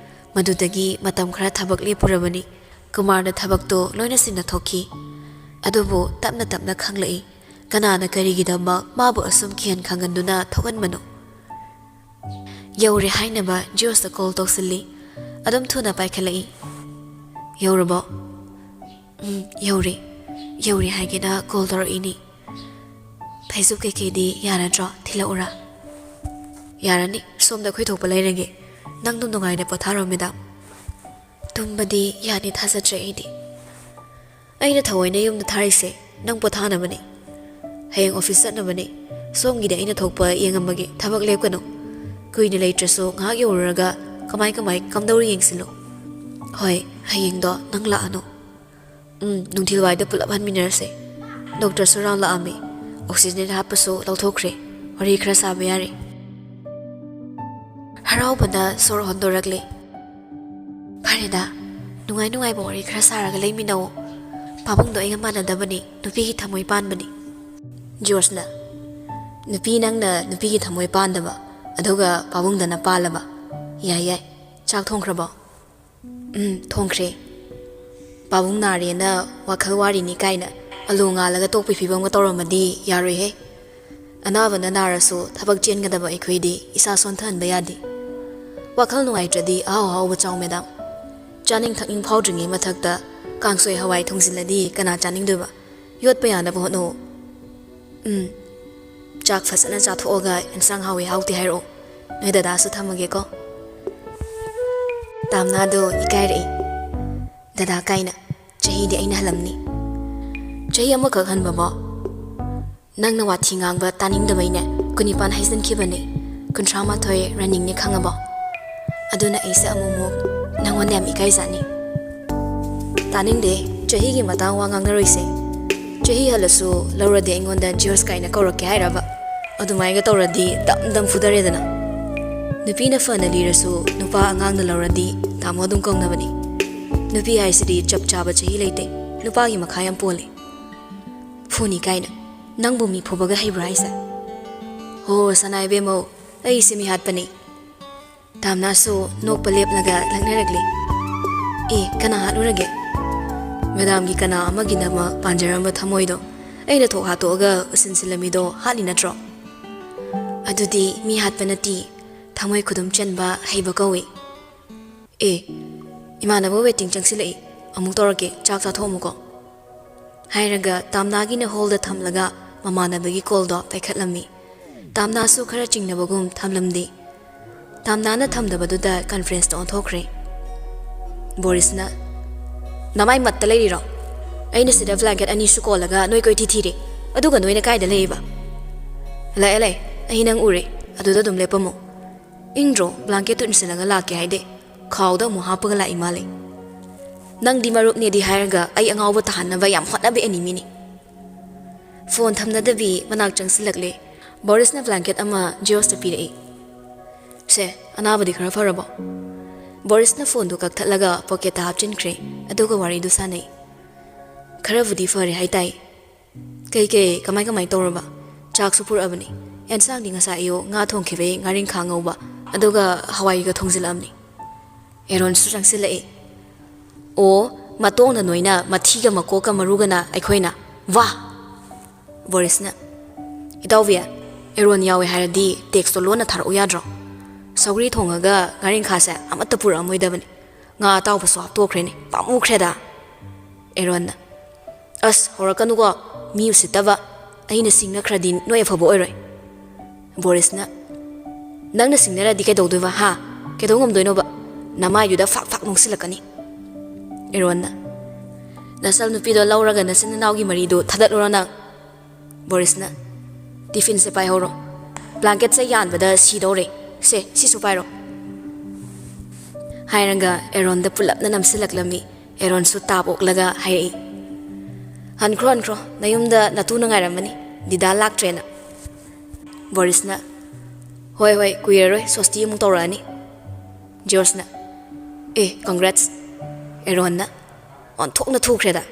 ꯃꯗꯨꯗꯒꯤ ꯃꯇꯝ ꯈꯔ ꯊꯕꯛ ꯂꯦꯞꯄꯨꯔꯕꯅꯤ꯫ ꯀꯨꯃꯥꯔꯅ ꯊꯕꯛꯇꯨ ꯂꯣꯏꯅ ꯁꯤꯟꯅ ꯊꯣꯛꯈꯤ꯫ ꯑꯗꯨꯕꯨ ꯇꯞꯅ ꯇꯞꯅ ꯈꯪꯂꯛꯏ, ꯀꯅꯥꯅ ꯀꯔꯤꯒꯤꯗꯃꯛ ꯃꯥꯕꯨ ꯑꯁꯨꯝ ꯀꯤꯍꯟ ꯈꯪꯍꯟꯗꯨꯅ ꯊꯣꯛꯍꯟꯕꯅꯣ? ꯌꯧꯔꯦ ꯍꯥꯏꯅꯕ ꯖꯤꯑꯣꯁꯇ ꯀꯣꯜ ꯇꯧꯁꯤꯜꯂꯤ꯫ ꯑꯗꯨꯝ ꯊꯨꯅ ꯄꯥꯏꯈꯠꯂꯛꯏ꯫ "ꯌꯧꯔꯕꯣ?" "ꯎꯝ, ꯌꯧꯔꯦ꯫ ꯌꯧꯔꯦ ꯍꯥꯏꯒꯦꯅ ꯀꯣꯜ ꯇꯧꯔꯛꯏꯅꯤ꯫ ꯐꯩꯖꯨꯞ ꯀꯩꯀꯩꯗꯤ ꯌꯥꯔꯗ꯭ꯔꯣ? ꯊꯤꯜꯂꯛꯎꯔꯥ?" "ꯌꯥꯔꯅꯤ, ꯁꯣꯝꯗ ꯑꯩꯈꯣꯏ ꯊꯣꯛꯄ ꯂꯩꯔꯒꯦ꯫ ꯅꯪꯗꯣ ꯅꯨꯡꯉꯥꯏꯅ ꯄꯣꯊꯥꯔꯣ, ꯃꯦꯗꯥꯝ꯫" "ꯇꯨꯝꯕꯗꯤ ꯌꯥꯅꯤ ꯊꯥꯖꯗ꯭ꯔꯦ ꯑꯩꯗꯤ꯫ ꯑꯩꯅ ꯊꯑꯣꯏꯅ ꯌꯨꯝꯗ ꯊꯥꯔꯤꯁꯦ ꯅꯪ ꯄꯣꯊꯥꯅꯕꯅꯤ꯫ ꯍꯌꯦꯡ ꯑꯣꯐꯤꯁ ꯆꯠꯅꯕꯅꯤ꯫ ꯁꯣꯝꯒꯤꯗꯤ ꯑꯩꯅ ꯊꯣꯛꯄ ꯌꯦꯡꯉꯝꯃꯒꯦ, ꯊꯕꯛ ꯂꯦꯞꯀꯅꯨ꯫ ꯀꯨꯏꯅ ꯂꯩꯇ꯭ꯔꯁꯨ ꯉꯥꯏꯍꯥꯛ ꯌꯧꯔꯨꯔꯒ ꯀꯃꯥꯏ ꯀꯃꯥꯏ ꯀꯝꯗꯧꯔꯤ ꯌꯦꯡꯁꯤꯜꯂꯨ꯫ ꯍꯣꯏ, ꯍꯌꯦꯡꯗꯣ ꯅꯪ ꯂꯥꯛꯑꯅꯨ꯫ ꯎꯝ, ꯅꯨꯡꯊꯤꯜꯋꯥꯏꯗ ꯄꯨꯂꯞ ꯍꯟꯃꯤꯟꯅꯔꯁꯦ꯫ ꯗꯣꯛꯇꯔꯁꯨ ꯔꯥꯎꯟ ꯂꯥꯛꯑꯝꯃꯤ꯫ ꯑꯣꯛꯁꯤꯖꯦꯟ ꯍꯥꯞꯄꯁꯨ ꯂꯧꯊꯣꯛꯈ꯭ꯔꯦ꯫ ꯋꯥꯔꯤ ꯈꯔ ꯁꯥꯕ ꯌꯥꯔꯦ꯫" ꯍꯔꯥꯎꯕꯅ ꯁꯣꯔ ꯍꯣꯟꯗꯣꯔꯛꯂꯦ꯫ "ꯐꯔꯦꯗ, ꯅꯨꯡꯉꯥꯏ ꯅꯨꯡꯉꯥꯏꯕ ꯋꯥꯔꯤ ꯈꯔ ꯁꯥꯔꯒ ꯂꯩꯃꯤꯟꯅꯧ꯫ ꯄꯥꯕꯨꯡꯗꯣ ꯑꯩꯒ ꯃꯥꯟꯅꯗꯕꯅꯤ, ꯅꯨꯄꯤꯒꯤ ꯊꯃꯣꯏ ꯄꯥꯟꯕꯅꯤ꯫ ꯖꯣꯔꯖꯅ, "ꯅꯨꯄꯤ ꯅꯪꯅ ꯅꯨꯄꯤꯒꯤ ꯊꯃꯣꯏ ꯄꯥꯟꯗꯕ, ꯑꯗꯨꯒ ꯄꯥꯕꯨꯡꯗꯅ ꯄꯥꯜꯂꯕ? ꯌꯥꯏ ꯌꯥꯏ, ꯆꯥꯛ ꯊꯣꯡꯈ꯭ꯔꯕꯣ?" "ꯎꯝ, ꯊꯣꯡꯈ꯭ꯔꯦ꯫ ꯄꯥꯕꯨꯡ ꯅꯥꯔꯦꯅ ꯋꯥꯈꯜ ꯋꯥꯔꯤꯅꯤ ꯀꯥꯏꯅ ꯑꯂꯨ ꯉꯥꯜꯂꯒ ꯇꯣꯛꯄꯒꯤ ꯐꯤꯕꯝꯒ ꯇꯧꯔꯝꯃꯗꯤ ꯌꯥꯔꯣꯏꯍꯦ꯫ ꯑꯅꯥꯕꯅ ꯅꯥꯔꯁꯨ ꯊꯕꯛ ꯆꯦꯟꯒꯗꯕ ꯑꯩꯈꯣꯏꯗꯤ ꯏꯁꯥ ꯁꯣꯟꯊꯍꯟꯕ ꯌꯥꯗꯦ꯫ ꯋꯥꯈꯜ ꯅꯨꯡꯉꯥꯏꯇ꯭ꯔꯗꯤ ꯑꯍꯥꯎ ꯑꯍꯥꯎꯕ ꯆꯥꯎ ꯃꯦꯗꯥꯝ꯫ ꯆꯥꯅꯤꯡ ꯊꯛꯅꯤꯡ ꯐꯥꯎꯗ꯭ꯔꯤꯉꯩ ꯃꯊꯛꯇ ꯀꯥꯡꯁꯣꯏ ꯍꯋꯥꯏ ꯊꯣꯡꯖꯤꯜꯂꯗꯤ ꯀꯅꯥ ꯆꯥꯅꯤꯡꯗꯣꯏꯕ? ꯌꯣꯠꯄ ꯌꯥꯅꯕ ꯍꯣꯠꯅꯧ꯫ ꯎꯝ, ꯆꯥꯛ ꯐꯖꯅ ꯆꯥꯊꯣꯛꯑꯒ ꯑꯦꯟꯁꯥꯡ ꯍꯥꯎꯋꯤ ꯍꯥꯎꯇꯦ ꯍꯥꯏꯔꯛꯑꯣ꯫ ꯅꯣꯏ ꯗꯗꯥꯁꯨ ꯊꯝꯃꯒꯦꯀꯣ꯫" ꯇꯥꯝꯅꯥꯗꯣ ꯏꯀꯥꯏꯔꯛꯏ꯫ "ꯗꯗꯥ ꯀꯥꯏꯅ, ꯆꯍꯤꯗꯤ ꯑꯩꯅ ꯍꯜꯂꯝꯅꯤ꯫" "ꯆꯍꯤ ꯑꯃꯈꯛ ꯍꯟꯕꯕꯣ? ꯅꯪꯅ ꯋꯥꯊꯤ ꯉꯥꯡꯕ ꯇꯥꯅꯤꯡꯗꯕꯩꯅꯦ ꯀꯨꯟꯅꯤꯄꯥꯟ ꯍꯩꯖꯤꯟꯈꯤꯕꯅꯦ, ꯀꯨꯟꯊ꯭ꯔꯥ ꯃꯥꯊꯣꯏ ꯔꯟꯅꯤꯡꯅꯦ ꯈꯪꯉꯕꯣ? ꯑꯗꯨꯅ ꯑꯩꯁꯦ ꯑꯃꯨꯛꯃꯨꯛ ꯅꯪꯉꯣꯟꯗ ꯌꯥꯝ ꯏꯀꯥꯏꯖꯥꯠꯅꯤ꯫" "ꯇꯥꯅꯤꯡꯗꯦ, ꯆꯍꯤꯒꯤ ꯃꯇꯥꯡ ꯋꯥ ꯉꯥꯡꯅꯔꯣꯏꯁꯦ꯫ ꯆꯍꯤ ꯍꯜꯂꯁꯨ ꯂꯧꯔꯗꯤ ꯑꯩꯉꯣꯟꯗ ꯖꯤꯌꯣꯁ ꯀꯥꯏꯅ ꯀꯧꯔꯛꯀꯦ ꯍꯥꯏꯔꯕ? ꯑꯗꯨꯃꯥꯏꯅ ꯇꯧꯔꯗꯤ ꯗꯝ ꯗꯝ ꯐꯨꯗꯔꯦꯗꯅ꯫ ꯅꯨꯄꯤꯅ ꯐꯅ ꯂꯤꯔꯁꯨ ꯅꯨꯄꯥ ꯑꯉꯥꯡꯅ ꯂꯧꯔꯗꯤ ꯇꯥꯃꯣ ꯑꯗꯨꯝ ꯀꯧꯅꯕꯅꯤ꯫ ꯅꯨꯄꯤ ꯍꯥꯏꯁꯤꯗꯤ ꯆꯞ ꯆꯥꯕ ꯆꯍꯤ ꯂꯩꯇꯦ, ꯅꯨꯄꯥꯒꯤ ꯃꯈꯥ ꯌꯥꯝ ꯄꯣꯜꯂꯤ꯫" "ꯐꯨꯅꯤ ꯀꯥꯏꯅ꯫ ꯅꯪꯕꯨ ꯃꯤ ꯐꯨꯕꯒ ꯍꯩꯕ꯭ꯔꯥ ꯍꯥꯏꯁꯦ?" "ꯍꯣ, ꯁꯅꯥ ꯏꯕꯦꯝꯃꯧ, ꯑꯩꯁꯦ ꯃꯤ ꯍꯥꯠꯄꯅꯤ꯫" ꯇꯥꯝꯅꯥꯁꯨ ꯅꯣꯛꯄ ꯂꯦꯞꯂꯒ ꯂꯛꯅꯔꯛꯂꯤ꯫ "ꯑꯦ, ꯀꯅꯥ ꯍꯥꯠꯂꯨꯔꯒꯦ?" "ꯃꯦꯗꯥꯝꯒꯤ ꯀꯅꯥ ꯑꯃꯒꯤꯗꯃꯛ ꯄꯥꯟꯖꯔꯝꯕ ꯊꯃꯣꯏꯗꯣ ꯑꯩꯅ ꯊꯣꯛ ꯍꯥꯠꯇꯣꯛꯑꯒ ꯎꯁꯤꯟꯁꯤꯜꯂꯝꯃꯤꯗꯣ ꯍꯥꯠꯂꯤ ꯅꯠꯇ꯭ꯔꯣ?" "ꯑꯗꯨꯗꯤ ꯃꯤ ꯍꯥꯠꯄ ꯅꯠꯇꯦ, ꯊꯃꯣꯏ ꯈꯨꯗꯨꯝ ꯆꯟꯕ ꯍꯩꯕ ꯀꯧꯏ꯫" "ꯑꯦ, ꯏꯃꯥꯟꯅꯕ ꯋꯦꯇꯤꯡ ꯆꯪꯁꯤꯜꯂꯛꯏ, ꯑꯃꯨꯛ ꯇꯧꯔꯛꯀꯦ, ꯆꯥꯛ ꯆꯥꯊꯣꯛꯑꯝꯃꯨꯀꯣ꯫" ꯍꯥꯏꯔꯒ ꯇꯥꯝꯅꯥꯒꯤꯅ ꯍꯣꯜꯗ ꯊꯝꯂꯒ ꯃꯃꯥꯟꯅꯕꯒꯤ ꯀꯣꯜꯗꯣ ꯄꯥꯏꯈꯠꯂꯝꯃꯤ꯫ ꯇꯥꯝꯅꯥꯁꯨ ꯈꯔ ꯆꯤꯡꯅꯕꯒꯨꯝ ꯊꯝꯂꯝꯗꯦ꯫ ꯇꯥꯝꯅꯥꯅ ꯊꯝꯗꯕꯗꯨꯗ ꯀꯟꯐ꯭ꯔꯦꯟꯁꯇ ꯑꯣꯟꯊꯣꯛꯈ꯭ꯔꯦ꯫ ꯕꯣꯔꯤꯁꯅ, "ꯅꯃꯥꯏ ꯃꯠꯇ ꯂꯩꯔꯤꯔꯣ? ꯑꯩꯅ ꯁꯤꯗ ꯕ꯭ꯂꯥꯡꯀꯦꯠ ꯑꯅꯤꯁꯨ ꯀꯣꯜꯂꯒ ꯅꯣꯏ ꯀꯣꯏꯊꯤ ꯊꯤꯔꯤ, ꯑꯗꯨꯒ ꯅꯣꯏꯅ ꯀꯥꯏꯗ ꯂꯩꯌꯦꯕ?" "ꯂꯥꯛꯑꯦ, ꯂꯥꯛꯑꯦ, ꯑꯩ ꯅꯪ ꯎꯔꯦ, ꯑꯗꯨꯗ ꯑꯗꯨꯝ ꯂꯦꯞꯄꯝꯃꯣ꯫ ꯏꯪꯗ꯭ꯔꯣ? ꯕ꯭ꯂꯥꯡꯀꯦꯠꯇꯨ ꯏꯟꯁꯤꯜꯂꯒ ꯂꯥꯛꯀꯦ ꯍꯥꯏꯗꯦ, ꯈꯥꯎꯗ ꯑꯃꯨꯛ ꯍꯥꯞꯄꯒ ꯂꯥꯛꯏ ꯃꯥꯜꯂꯦ꯫ ꯅꯪꯗꯤ ꯃꯔꯨꯞꯅꯦꯗꯤ ꯍꯥꯏꯔꯒ ꯑꯩ ꯑꯉꯥꯎꯕ ꯇꯥꯍꯟꯅꯕ ꯌꯥꯝ ꯍꯣꯠꯅꯕ ꯑꯦꯅꯤꯃꯤꯅꯤ꯫" ꯐꯣꯟ ꯊꯝꯅꯗꯕꯤ ꯃꯅꯥꯛ ꯆꯪꯁꯤꯜꯂꯛꯂꯦ꯫ ꯕꯣꯔꯤꯁꯅ ꯕ꯭ꯂꯥꯡꯀꯦꯠ ꯑꯃ ꯖꯤꯌꯣꯁꯇ ꯄꯤꯔꯛꯏ꯫ "ꯁꯦ, ꯑꯅꯥꯕꯗꯤ ꯈꯔ ꯐꯔꯕꯣ?" ꯕꯣꯔꯤꯁꯅ ꯐꯣꯟꯗꯨ ꯀꯛꯊꯠꯂꯒ ꯄꯣꯀꯦꯠꯇ ꯍꯥꯞꯆꯤꯟꯈ꯭ꯔꯦ, ꯑꯗꯨꯒ ꯋꯥꯔꯤꯗꯨ ꯁꯥꯟꯅꯩ꯫ ꯈꯔꯕꯨꯗꯤ ꯐꯔꯦ ꯍꯥꯏꯇꯥꯏ꯫ ꯀꯩ ꯀꯩ ꯀꯃꯥꯏ ꯀꯃꯥꯏ ꯇꯧꯔꯕ? ꯆꯥꯛꯁꯨ ꯄꯨꯔꯛꯑꯕꯅꯤ꯫ ꯑꯦꯟꯁꯥꯡꯗꯤ ꯉꯁꯥꯏ ꯑꯌꯨꯛ ꯉꯥ ꯊꯣꯡꯈꯤꯕꯩ ꯉꯥꯔꯤꯡꯈꯥ ꯉꯧꯕ, ꯑꯗꯨꯒ ꯍꯋꯥꯏꯒ ꯊꯣꯡꯖꯤꯜꯂꯛꯑꯕꯅꯤ꯫ ꯑꯦꯔꯣꯟꯁꯨ ꯆꯪꯁꯤꯜꯂꯛꯏ꯫ ꯑꯣ, ꯃꯇꯣꯡꯅ ꯅꯣꯏꯅ, ꯃꯊꯤꯒ ꯃꯀꯣꯛꯀ ꯃꯔꯨꯒꯅ ꯑꯩꯈꯣꯏꯅ꯫ ꯋꯥ! ꯕꯣꯔꯤꯁꯅ, "ꯏꯇꯥꯎꯕꯤ, ꯑꯦꯔꯣꯟ ꯌꯥꯎꯋꯦ ꯍꯥꯏꯔꯗꯤ ꯇꯦꯛꯁꯇꯣ ꯂꯣꯟꯅ ꯊꯥꯔꯛꯎ ꯌꯥꯗ꯭ꯔꯣ? ꯁꯧꯒ꯭ꯔꯤ ꯊꯣꯡꯉꯒ ꯉꯥꯔꯤꯡꯈꯥꯁꯦ ꯑꯃꯠꯇ ꯄꯨꯔꯛꯑꯝꯃꯣꯏꯗꯕꯅꯤ꯫ ꯉꯥ ꯑꯇꯥꯎꯕꯁꯨ ꯍꯥꯞꯇꯣꯛꯈ꯭ꯔꯦꯅꯦ, ꯄꯥꯝꯃꯨꯈ꯭ꯔꯦꯗ"꯫ ꯑꯦꯔꯣꯟꯅ, "ꯑꯁ, ꯍꯧꯔꯛꯀꯅꯨꯀꯣ, ꯃꯤ ꯎꯁꯤꯠꯇꯕ꯫ ꯑꯩꯅ ꯁꯤꯡꯅꯈ꯭ꯔꯗꯤ ꯅꯣꯏ ꯑꯐꯕ ꯑꯣꯏꯔꯣꯏ"꯫ ꯕꯣꯔꯤꯁꯅ, "ꯅꯪꯅ ꯁꯤꯡꯅꯔꯗꯤ ꯀꯩꯗꯧꯗꯣꯏꯕ, ꯍꯥ? ꯀꯩꯗꯧ ꯉꯝꯗꯣꯏꯅꯣꯕ? ꯅꯃꯥꯏꯗꯨꯗ ꯐꯥꯛ ꯐꯥꯛ ꯅꯣꯡꯁꯤꯜꯂꯛꯀꯅꯤ"꯫ ꯑꯦꯔꯣꯟꯅ, "ꯅꯆꯜ ꯅꯨꯄꯤꯗꯣ ꯂꯧꯔꯒ ꯅꯆꯤꯟ ꯅꯅꯥꯎꯒꯤ ꯃꯔꯤꯗꯨ ꯊꯗꯠꯂꯨꯔꯣ ꯅꯪ"꯫ ꯕꯣꯔꯤꯁꯅ, "ꯇꯤꯐꯤꯟꯁꯦ ꯄꯥꯏꯍꯧꯔꯣ, ꯕ꯭ꯂꯥꯡꯀꯦꯠꯁꯦ ꯌꯥꯟꯕꯗ ꯁꯤꯗꯧꯔꯦ꯫ ꯁꯦ, ꯁꯤꯁꯨ ꯄꯥꯏꯔꯣ"꯫ ꯍꯥꯏꯔꯒ ꯑꯦꯔꯣꯟꯗ ꯄꯨꯂꯞꯅ ꯅꯝꯁꯤꯜꯂꯛꯂꯝꯃꯤ꯫ ꯑꯦꯔꯣꯟꯁꯨ ꯇꯥꯞ ꯑꯣꯛꯂꯒ ꯍꯥꯏꯔꯛꯏ, "ꯍꯟꯈ꯭ꯔꯣ, ꯍꯟꯈ꯭ꯔꯣ, ꯅꯌꯨꯝꯗ ꯅꯇꯨꯅ ꯉꯥꯏꯔꯝꯃꯅꯤ, ꯗꯤꯗꯥ ꯂꯥꯛꯇ꯭ꯔꯦꯅ"꯫ ꯕꯣꯔꯤꯁꯅ, "ꯍꯣꯏ, ꯍꯣꯏ, ꯀꯨꯏꯔꯔꯣꯏ, ꯁꯣꯁꯇꯤ ꯑꯃꯨꯛ ꯇꯧꯔꯛꯑꯅꯤ"꯫ ꯖꯣꯔꯖꯅ, "ꯑꯦ, ꯀꯪꯒ꯭ꯔꯦꯠꯁ"꯫ ꯑꯦꯔꯣꯟꯅ, ꯑꯣꯟꯊꯣꯛꯅ ꯊꯨꯈ꯭ꯔꯦꯗ꯫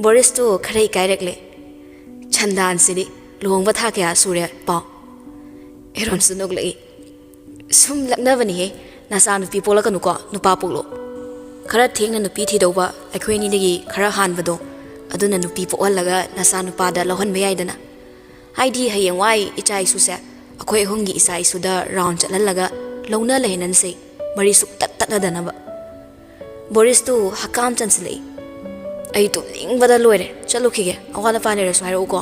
ꯕꯣꯔꯤꯁꯇꯨ ꯈꯔ ꯏꯀꯥꯏꯔꯛꯂꯦ꯫ "ꯁꯟꯗꯥꯟꯁꯤꯗꯤ, ꯂꯨꯍꯣꯡꯕ ꯊꯥ ꯀꯌꯥ ꯁꯨꯔꯦ ꯄꯥꯎ"꯫ ꯑꯦꯔꯣꯟꯁꯨ ꯅꯣꯛꯂꯛꯏ꯫ "ꯁꯨꯝ ꯂꯛꯅꯕꯅꯤꯍꯦ, ꯅꯆꯥ ꯅꯨꯄꯤ ꯄꯣꯛꯂꯛꯀꯅꯨꯀꯣ, ꯅꯨꯄꯥ ꯄꯣꯛꯂꯣ꯫ ꯈꯔ ꯊꯦꯡꯅ ꯅꯨꯄꯤ ꯊꯤꯗꯧꯕ ꯑꯩꯈꯣꯏ ꯑꯅꯤꯗꯒꯤ ꯈꯔ ꯍꯥꯟꯕꯗꯣ, ꯑꯗꯨꯅ ꯅꯨꯄꯤ ꯄꯣꯛꯍꯜꯂꯒ ꯅꯆꯥ ꯅꯨꯄꯥꯗ ꯂꯧꯍꯟꯕ ꯌꯥꯏꯗꯅ꯫ ꯍꯥꯏꯗꯤ ꯍꯌꯦꯡꯋꯥꯏ ꯏꯆꯥ ꯏꯁꯨꯁꯦ ꯑꯩꯈꯣꯏ ꯑꯍꯨꯝꯒꯤ ꯏꯆꯥ ꯏꯁꯨꯗ ꯔꯥꯎꯟ ꯆꯠꯍꯜꯂꯒ ꯂꯧꯅ ꯂꯩꯍꯟꯅꯁꯦ, ꯃꯔꯤ ꯁꯨꯛꯇꯠ ꯇꯠꯅꯗꯅꯕ"꯫ ꯕꯣꯔꯤꯁꯇꯨ ꯍꯀꯥꯝ ꯆꯟꯁꯤꯜꯂꯛꯏ꯫ "ꯑꯩ ꯇꯨꯝꯅꯤꯡꯕꯗ ꯂꯣꯏꯔꯦ, ꯆꯠꯂꯨꯈꯤꯒꯦ, ꯑꯋꯥꯠ ꯑꯄꯥ ꯂꯩꯔꯁꯨ ꯍꯥꯏꯔꯛꯎꯀꯣ"꯫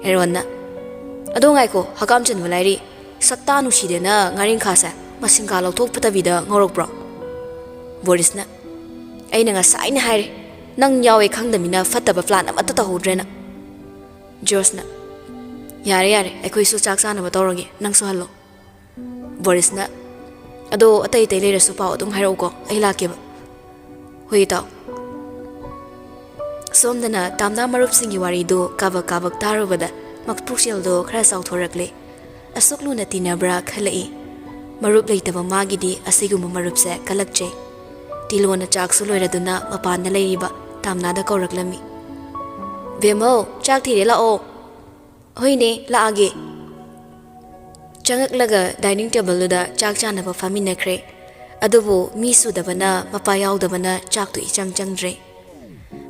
ꯑꯦꯔꯣꯟꯅ, "ꯑꯗꯣ ꯉꯥꯏꯈꯣ, ꯍꯀꯥꯝ ꯆꯟꯕ ꯂꯥꯏꯔꯤ, ꯁꯛꯇꯥ ꯅꯨꯡꯁꯤꯗꯦꯅ ꯉꯥꯔꯤꯡꯈꯥꯁꯦ ꯃꯁꯤꯡꯒꯥ ꯂꯧꯊꯣꯛꯇꯕꯤꯗ ꯉꯧꯔꯛꯄ꯭ꯔꯣ"꯫ ꯕꯣꯔꯤꯁꯅ, "ꯑꯩꯅ ꯉꯁꯥꯏꯅ ꯍꯥꯏꯔꯦ, ꯅꯪ ꯌꯥꯎꯋꯦ ꯈꯪꯗꯃꯤꯅ ꯐꯠꯇꯕ ꯄ꯭ꯂꯥꯟ ꯑꯃꯠꯇ ꯇꯧꯍꯧꯗ꯭ꯔꯦꯅ"꯫ ꯖꯣꯔꯖꯅ, "ꯌꯥꯔꯦ, ꯌꯥꯔꯦ, ꯑꯩꯈꯣꯏꯁꯨ ꯆꯥꯛ ꯆꯥꯅꯕ ꯇꯧꯔꯒꯦ, ꯅꯪꯁꯨ ꯍꯜꯂꯣ"꯫ ꯕꯣꯔꯤꯁꯅ, "ꯑꯗꯣ ꯑꯇꯩ ꯑꯇꯩ ꯂꯩꯔꯁꯨ ꯄꯥꯎ ꯑꯗꯨꯝ ꯍꯥꯏꯔꯛꯎꯀꯣ, ꯑꯩ ꯂꯥꯛꯀꯦꯕ"꯫ "ꯍꯣꯏ, ꯏꯇꯥꯎ"꯫ ꯁꯣꯝꯗꯅ ꯇꯥꯝꯅꯥ ꯃꯔꯨꯞꯁꯤꯡꯒꯤ ꯋꯥꯔꯤꯗꯨ ꯀꯥꯕꯛ ꯀꯥꯕꯛ ꯇꯥꯔꯨꯕꯗ ꯃꯄꯨꯛꯆꯦꯜꯗꯣ ꯈꯔ ꯆꯥꯎꯊꯣꯔꯛꯂꯦ꯫ ꯑꯁꯨꯛ ꯂꯨꯅ ꯇꯤꯟꯅꯕ꯭ꯔꯥ ꯈꯜꯂꯛꯏ꯫ ꯃꯔꯨꯞ ꯂꯩꯇꯕ ꯃꯥꯒꯤꯗꯤ ꯑꯁꯤꯒꯨꯝꯕ ꯃꯔꯨꯞꯁꯦ ꯀꯜꯂꯛꯆꯩ꯫ ꯇꯤꯂꯣꯅ ꯆꯥꯛꯁꯨ ꯂꯣꯏꯔꯗꯨꯅ ꯃꯄꯥꯟꯗ ꯂꯩꯔꯤꯕ꯫ ꯇꯥꯝꯅꯥꯗ ꯀꯧꯔꯛꯂꯝꯃꯤ꯫ "ꯕꯦꯝꯃꯧ, ꯆꯥꯛ ꯊꯤꯔꯦ, ꯂꯥꯛꯑꯣ꯫" "ꯍꯣꯏꯅꯦ, ꯂꯥꯛꯑꯒꯦ꯫" ꯆꯪꯉꯛꯂꯒ dining tableꯗꯨꯗ ꯆꯥꯛ ꯆꯥꯅꯕ ꯐꯝꯃꯤꯟꯅꯈ꯭ꯔꯦ꯫ ꯑꯗꯨꯕꯨ ꯃꯤ ꯁꯨꯗꯕꯅ, ꯃꯄꯥ ꯌꯥꯎꯗꯕꯅ ꯆꯥꯛꯇꯨ ꯏꯆꯪ ꯆꯪꯗ꯭ꯔꯦ꯫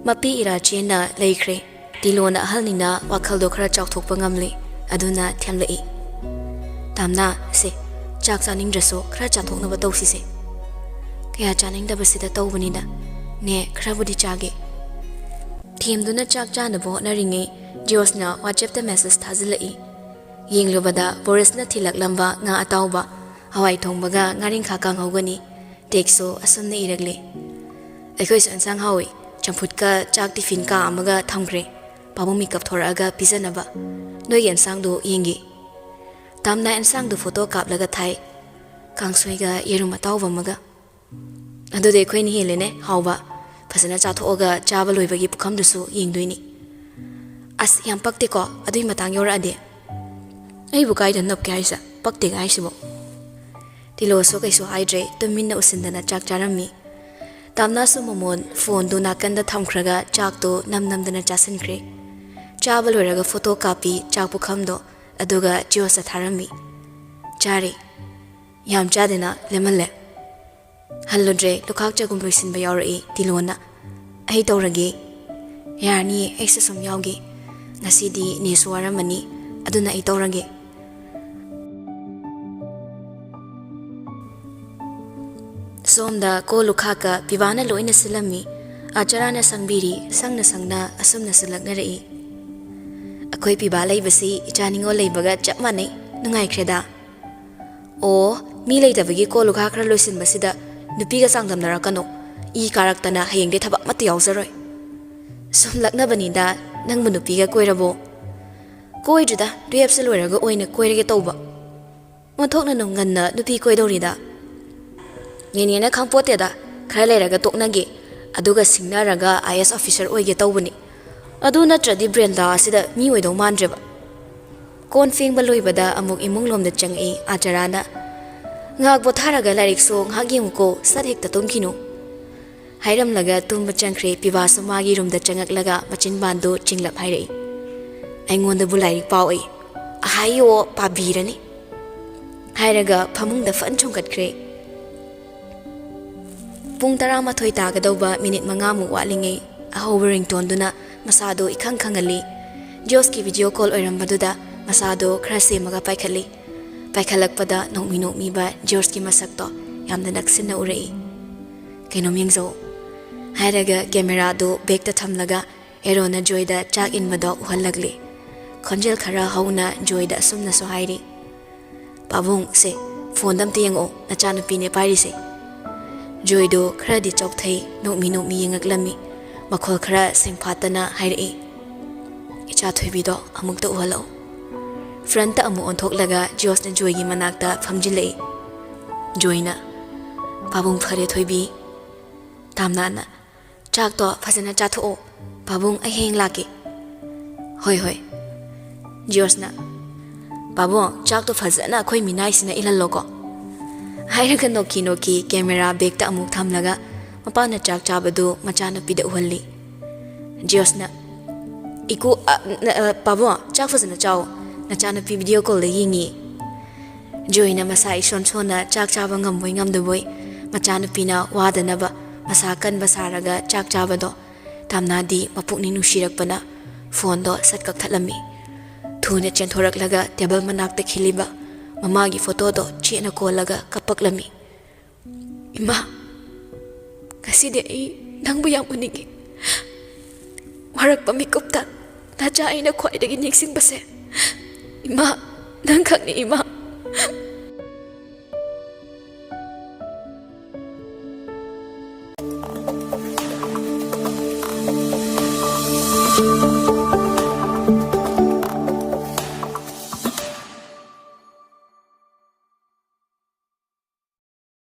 ꯃꯄꯤ ꯏꯔꯥ ꯆꯦꯟꯅ ꯂꯩꯈ꯭ꯔꯦ꯫ ꯇꯤꯂꯣꯅ ꯑꯍꯜꯅꯤꯅ ꯋꯥꯈꯜꯗꯣ ꯈꯔ ꯆꯥꯎꯊꯣꯛꯄ ꯉꯝꯂꯦ꯫ ꯑꯗꯨꯅ ꯊꯦꯝꯂꯛꯏ꯫ "ꯇꯥꯝꯅꯥ, ꯁꯦ, ꯆꯥꯛ ꯆꯥꯅꯤꯡꯗ꯭ꯔꯁꯨ ꯈꯔ ꯆꯥꯊꯣꯛꯅꯕ ꯇꯧꯁꯤꯁꯦ꯫" "ꯀꯌꯥ ꯆꯥꯅꯤꯡꯗꯕꯁꯤꯗ ꯇꯧꯕꯅꯤꯗ꯫ ꯅꯦ, ꯈꯔꯕꯨꯗꯤ ꯆꯥꯒꯦ꯫" ꯊꯦꯝꯗꯨꯅ ꯆꯥꯛ ꯆꯥꯅꯕ ꯍꯣꯠꯅꯔꯤꯉꯩ ꯖꯤꯌꯣꯁꯅ WhatsAppꯇ message ꯊꯥꯖꯤꯜꯂꯛꯏ꯫ ꯌꯦꯡꯂꯨꯕꯗ ꯕꯣꯔꯤꯁꯅ ꯊꯤꯜꯂꯛꯂꯝꯕ ꯉꯥ ꯑꯇꯥꯎꯕ, ꯍꯋꯥꯏ ꯊꯣꯡꯕꯒ ꯉꯥꯔꯤꯡꯈꯥ ꯀꯥꯡꯍꯧꯒꯅꯤ꯫ Textꯁꯨ ꯑꯁꯨꯝꯅ ꯏꯔꯛꯂꯦ: "ꯑꯩꯈꯣꯏꯁꯨ ꯑꯦꯟꯁꯥꯡ ꯍꯥꯎꯏ꯫ ꯆꯝꯐꯨꯠꯀ ꯆꯥꯛ tiffin ꯀꯥꯝꯃꯒ ꯊꯝꯈ꯭ꯔꯦ꯫ ꯄꯥꯕꯨꯡ ꯃꯤꯀꯞ ꯊꯣꯔꯛꯑꯒ ꯄꯤꯖꯅꯕ꯫ ꯅꯣꯏꯒꯤ ꯑꯦꯟꯁꯥꯡꯗꯨ ꯌꯦꯡꯒꯦ꯫" ꯇꯥꯝꯅꯥ ꯑꯦꯟꯁꯥꯡꯗꯨ photo ꯀꯥꯞꯂꯒ ꯊꯥꯏ꯫ ꯀꯥꯡꯁꯣꯏꯒ ꯌꯦꯔꯨꯝ ꯑꯇꯥꯎꯕ ꯑꯃꯒ꯫ "ꯑꯗꯨꯗꯤ ꯑꯩꯈꯣꯏꯅ ꯍꯦꯜꯂꯦꯅꯦ ꯍꯥꯎꯕ꯫ ꯐꯖꯅ ꯆꯥꯊꯣꯛꯑꯒ ꯆꯥꯕ ꯂꯣꯏꯕꯒꯤ ꯄꯨꯈꯝꯗꯨꯁꯨ ꯌꯦꯡꯗꯣꯏꯅꯤ꯫" "ꯑꯁ, ꯌꯥꯝ ꯄꯛꯇꯦꯀꯣ ꯑꯗꯨꯏ ꯃꯇꯥꯡ ꯌꯧꯔꯛꯑꯗꯤ꯫" "ꯑꯩꯕꯨ ꯀꯥꯏꯗ ꯅꯞꯀꯦ ꯍꯥꯏꯁꯦ? ꯄꯛꯇꯦꯒ ꯍꯥꯏꯁꯤꯕꯣ?" ꯇꯤꯂꯣꯁꯨ ꯀꯩꯁꯨ ꯍꯥꯏꯗ꯭ꯔꯦ, ꯇꯨꯃꯤꯟꯅ ꯎꯁꯤꯟꯗꯅ ꯆꯥꯛ ꯆꯥꯔꯝꯃꯤ꯫ ꯇꯥꯝꯅꯥꯁꯨ ꯃꯃꯣꯟ phoneꯗꯨ ꯅꯥꯀꯟꯗ ꯊꯝꯈ꯭ꯔꯒ ꯆꯥꯛꯇꯨ ꯅꯝ ꯅꯝꯗꯅ ꯆꯥꯁꯤꯟꯈ꯭ꯔꯦ꯫ ꯆꯥꯕ ꯂꯣꯏꯔꯒ photo ꯀꯥꯞꯄꯤ ꯆꯥꯛ ꯄꯨꯈꯝꯗꯣ, ꯑꯗꯨꯒ ꯖꯤꯌꯣꯁꯇ ꯊꯥꯔꯝꯃꯤ꯫ "ꯆꯥꯔꯦ꯫" "ꯌꯥꯝ ꯆꯥꯗꯦꯅ, ꯂꯦꯝꯍꯜꯂꯦ꯫" ꯍꯜꯂꯨꯗ꯭ꯔꯦ, ꯂꯨꯈꯥꯛ ꯆꯒꯨꯝ ꯂꯣꯏꯁꯤꯟꯕ ꯌꯥꯎꯔꯛꯏ ꯇꯤꯂꯣꯅ꯫ "ꯑꯩ ꯇꯧꯔꯒꯦ꯫" "ꯌꯥꯔꯅꯤꯌꯦ, ꯑꯩꯁꯨ ꯁꯨꯝ ꯌꯥꯎꯒꯦ꯫ ꯉꯁꯤꯗꯤ ꯅꯦꯁꯨ ꯋꯥꯔꯝꯃꯅꯤ, ꯑꯗꯨꯅ ꯑꯩ ꯇꯧꯔꯒꯦ꯫" ꯁꯣꯝꯗ ꯀꯣꯜ ꯂꯨꯈꯥꯛꯀ ꯄꯤꯕꯥꯅ ꯂꯣꯏꯅ ꯁꯤꯜꯂꯝꯃꯤ꯫ ꯑꯆꯔꯥꯅ ꯁꯪꯕꯤꯔꯤ, ꯁꯪꯅ ꯁꯪꯅ ꯑꯁꯨꯝꯅꯁꯨ ꯂꯛꯅꯔꯛꯏ꯫ "ꯑꯩꯈꯣꯏ ꯄꯤꯕꯥ ꯂꯩꯕꯁꯤ ꯏꯆꯥ ꯅꯤꯉꯣꯜ ꯂꯩꯕꯒ ꯆꯞ ꯃꯥꯟꯅꯩ, ꯅꯨꯡꯉꯥꯏꯈ꯭ꯔꯦꯗ꯫" "ꯑꯣ, ꯃꯤ ꯂꯩꯇꯕꯒꯤ ꯀꯣꯜ ꯂꯨꯈꯥꯛ ꯈꯔ ꯂꯣꯏꯁꯤꯟꯕꯁꯤꯗ ꯅꯨꯄꯤꯒ ꯆꯥꯡꯗꯝꯅꯔꯛꯀꯅꯣ꯫ ꯏ ꯀꯥꯔꯛꯇꯅ ꯍꯌꯦꯡꯗꯩ ꯊꯕꯛ ꯑꯃꯠꯇ ꯌꯥꯎꯖꯔꯣꯏ꯫" "ꯁꯨꯝ ꯂꯛꯅꯕꯅꯤꯗ, ꯅꯪꯕꯨ ꯅꯨꯄꯤꯒ ꯀꯣꯏꯔꯕꯣ?" "ꯀꯣꯏꯗ꯭ꯔꯤꯗ, twelveꯁꯦ ꯂꯣꯏꯔꯒ ꯑꯣꯏꯅ ꯀꯣꯏꯔꯒꯦ ꯇꯧꯕ꯫" "ꯑꯣꯟꯊꯣꯛꯅ ꯅꯪ ꯉꯟꯅ ꯅꯨꯄꯤ ꯀꯣꯏꯗꯧꯔꯤꯗ?" "ꯅꯦꯅꯦꯅ ꯈꯪꯄꯣꯠꯇꯦꯗ, ꯈꯔ ꯂꯩꯔꯒ ꯇꯣꯛꯅꯒꯦ, ꯑꯗꯨꯒ ꯁꯤꯡꯅꯔꯒ IAS officer ꯑꯣꯏꯒꯦ ꯇꯧꯕꯅꯤ꯫ ꯑꯗꯨ ꯅꯠꯇ꯭ꯔꯗꯤ ꯕ꯭ꯔꯦꯟꯗꯥ ꯑꯁꯤꯗ ꯃꯤ ꯑꯣꯏꯗꯧ ꯃꯥꯟꯗ꯭ꯔꯦꯕ꯫" ꯀꯣꯟ ꯐꯦꯡꯕ ꯂꯣꯏꯕꯗ ꯑꯃꯨꯛ ꯏꯃꯨꯡ ꯂꯣꯝꯗ ꯆꯪꯉꯛꯏ ꯑꯥꯆꯥꯔꯥꯅ꯫ "ꯉꯥꯏꯍꯥꯛ ꯄꯣꯊꯥꯔꯒ ꯂꯥꯏꯔꯤꯛꯁꯨ ꯉꯥꯏꯍꯥꯛ ꯌꯦꯡꯉꯨꯀꯣ, ꯁꯠ ꯍꯦꯛꯇ ꯇꯨꯝꯈꯤꯅꯨ꯫" ꯍꯥꯏꯔꯝꯂꯒ ꯇꯨꯝꯕ ꯆꯪꯈ꯭ꯔꯦ꯫ ꯄꯤꯕꯥꯁꯨ ꯃꯥꯒꯤ ꯔꯨꯝꯗ ꯆꯪꯉꯛꯂꯒ ꯃꯆꯤꯟꯕꯥꯟꯗꯨ ꯆꯤꯡꯂꯞ ꯍꯥꯏꯔꯛꯏ꯫ "ꯑꯩꯉꯣꯟꯗꯕꯨ ꯂꯥꯏꯔꯤꯛ ꯄꯥꯎ ꯑꯩ ꯑꯍꯥꯏꯌꯣ ꯄꯥꯕꯤꯔꯅꯤ" ꯍꯥꯏꯔꯒ ꯐꯃꯨꯡꯗ ꯐꯟ ꯆꯣꯡꯈꯠꯈ꯭ꯔꯦ꯫ ꯄꯨꯡ ꯇꯔꯥꯃꯥꯊꯣꯏ ꯇꯥꯒꯗꯧꯕ ꯃꯤꯅꯤꯠ ꯃꯉꯥꯃꯨꯛ ꯋꯥꯠꯂꯤꯉꯩ ꯑꯍꯧꯕ ꯔꯤꯡꯇꯣꯟꯗꯨꯅ ꯃꯁꯥꯗꯣ ꯏꯈꯪ ꯈꯪꯍꯜꯂꯤ꯫ ꯖꯣꯁꯀꯤ ꯚꯤꯗꯤꯑꯣ ꯀꯣꯜ ꯑꯣꯏꯔꯝꯕꯗꯨꯗ ꯃꯁꯥꯗꯣ ꯈꯔ ꯁꯦꯝꯃꯒ ꯄꯥꯏꯈꯠꯂꯤ꯫ ꯄꯥꯏꯈꯠꯂꯛꯄꯗ ꯅꯣꯛꯃꯤ ꯅꯣꯛꯃꯤꯕ ꯖꯣꯁꯀꯤ ꯃꯁꯛꯇꯣ ꯌꯥꯝꯅ ꯅꯛꯁꯤꯟꯅ ꯎꯔꯛꯏ꯫ "ꯀꯩꯅꯣꯝ ꯌꯦꯡꯖꯧ" ꯍꯥꯏꯔꯒ ꯀꯦꯃꯦꯔꯥꯗꯨ ꯕꯦꯛꯇ ꯊꯝꯂꯒ ꯑꯦꯔꯣꯅ ꯖꯣꯏꯗ ꯆꯥꯛ ꯏꯟꯕꯗꯣ ꯎꯍꯜꯂꯛꯂꯤ꯫ ꯈꯣꯟꯖꯦꯜ ꯈꯔ ꯍꯧꯅ ꯖꯣꯏꯗ ꯑꯁꯨꯝꯅꯁꯨ ꯍꯥꯏꯔꯤ, "ꯄꯥꯕꯨꯡ, ꯁꯦ, ꯐꯣꯟꯗ ꯑꯝꯇ ꯌꯦꯡꯉꯛꯑꯣ, ꯅꯆꯥꯅꯨꯄꯤꯅꯦ ꯄꯥꯏꯔꯤꯁꯦ"꯫ ꯖꯣꯏꯗꯣ ꯈꯔꯗꯤ ꯆꯣꯛꯊꯩ, ꯅꯣꯛꯃꯤ ꯅꯣꯛꯃꯤ ꯌꯦꯡꯉꯛꯂꯝꯃꯤ꯫ ꯃꯈꯣꯜ ꯈꯔ ꯁꯦꯡꯐꯥꯠꯇꯅ ꯍꯥꯏꯔꯛꯏ, "ꯏꯆꯥ ꯊꯣꯏꯕꯤꯗꯣ ꯑꯃꯨꯛꯇ ꯎꯍꯜꯂꯛꯎ"꯫ ꯐ꯭ꯔꯟꯠꯇ ꯑꯃꯨꯛ ꯑꯣꯟꯊꯣꯛꯂꯒ ꯖꯣꯁꯅ ꯖꯣꯏꯒꯤ ꯃꯅꯥꯛꯇ ꯐꯝꯖꯤꯜꯂꯛꯏ꯫ ꯖꯣꯏꯅ, "ꯄꯥꯕꯨꯡ ꯐꯔꯦ ꯊꯣꯏꯕꯤ"꯫ ꯇꯥꯝꯅꯥꯅ, "ꯆꯥꯛꯇꯣ ꯐꯖꯅ ꯆꯥꯊꯣꯛꯑꯣ꯫ ꯄꯥꯕꯨꯡ, ꯑꯩ ꯍꯌꯦꯡ ꯂꯥꯛꯀꯦ"꯫ "ꯍꯣꯏ, ꯍꯣꯏ"꯫ ꯖꯣꯁꯅ, "ꯄꯥꯕꯨꯡ, ꯆꯥꯛꯇꯣ ꯐꯖꯅ ꯑꯩꯈꯣꯏ ꯃꯤꯅꯥꯏꯁꯤꯅ ꯏꯜꯍꯜꯂꯣꯀꯣ"꯫ ꯍꯥꯏꯔꯒ ꯅꯣꯛꯈꯤ ꯅꯣꯛꯈꯤ ꯀꯦꯃꯦꯔꯥ ꯕꯦꯛꯇ ꯑꯃꯨꯛ ꯊꯝꯂꯒ ꯃꯄꯥꯅ ꯆꯥꯛ ꯆꯥꯕꯗꯨ ꯃꯆꯥꯅꯨꯄꯤꯗ ꯎꯍꯜꯂꯤ꯫ ꯖꯣꯁꯅ, "ꯏꯀꯨ, ꯑ, ꯅ-, ꯑ, ꯄꯥꯕꯨꯡ, ꯆꯥꯛ ꯐꯖꯅ ꯆꯥꯎ꯫ ꯅꯆꯥꯅꯨꯄꯤ ꯚꯤꯗꯤꯑꯣ ꯀꯣꯜꯗ ꯌꯦꯡꯉꯤ"꯫ ꯖꯣꯏꯅ ꯃꯁꯥ ꯏꯁꯣꯟ ꯁꯣꯟꯅ ꯆꯥꯛ ꯆꯥꯕ ꯉꯝꯕꯣꯏ ꯉꯝꯗꯕꯣꯏ, ꯃꯆꯥꯅꯨꯄꯤꯅ ꯋꯥꯗꯅꯕ ꯃꯁꯥ ꯀꯟꯕ ꯁꯥꯔꯒ ꯆꯥꯛ ꯆꯥꯕꯗꯣ ꯇꯥꯝꯅꯥꯗꯤ ꯃꯄꯨꯛꯅꯤꯡ ꯅꯨꯡꯁꯤꯔꯛꯄꯅ ꯐꯣꯟꯗꯣ ꯁꯠ ꯀꯛꯊꯠꯂꯝꯃꯤ꯫ ꯊꯨꯅ ꯆꯦꯟꯊꯣꯔꯛꯂꯒ ꯇꯦꯕꯜ ꯃꯅꯥꯛꯇ ꯈꯤꯜꯂꯤꯕ ꯃꯃꯥꯒꯤ ꯐꯣꯇꯣꯗꯣ ꯆꯦꯠꯅ ꯀꯣꯜꯂꯒ ꯀꯞꯄꯛꯂꯝꯃꯤ꯫ "ꯏꯃꯥ, ꯉꯁꯤꯗꯤ ꯑꯩ ꯅꯪꯕꯨ ꯌꯥꯝ ꯎꯅꯤꯡꯉꯤ꯫ ꯋꯥꯔꯛꯄ ꯃꯤꯀꯨꯞꯇ ꯅꯆꯥ ꯑꯩꯅ ꯈ꯭ꯋꯥꯏꯗꯒꯤ ꯅꯤꯡꯁꯤꯡꯕꯁꯦ꯫ ꯏꯃꯥ, ꯅꯪ ꯈꯛꯅꯤ ꯏꯃꯥ"꯫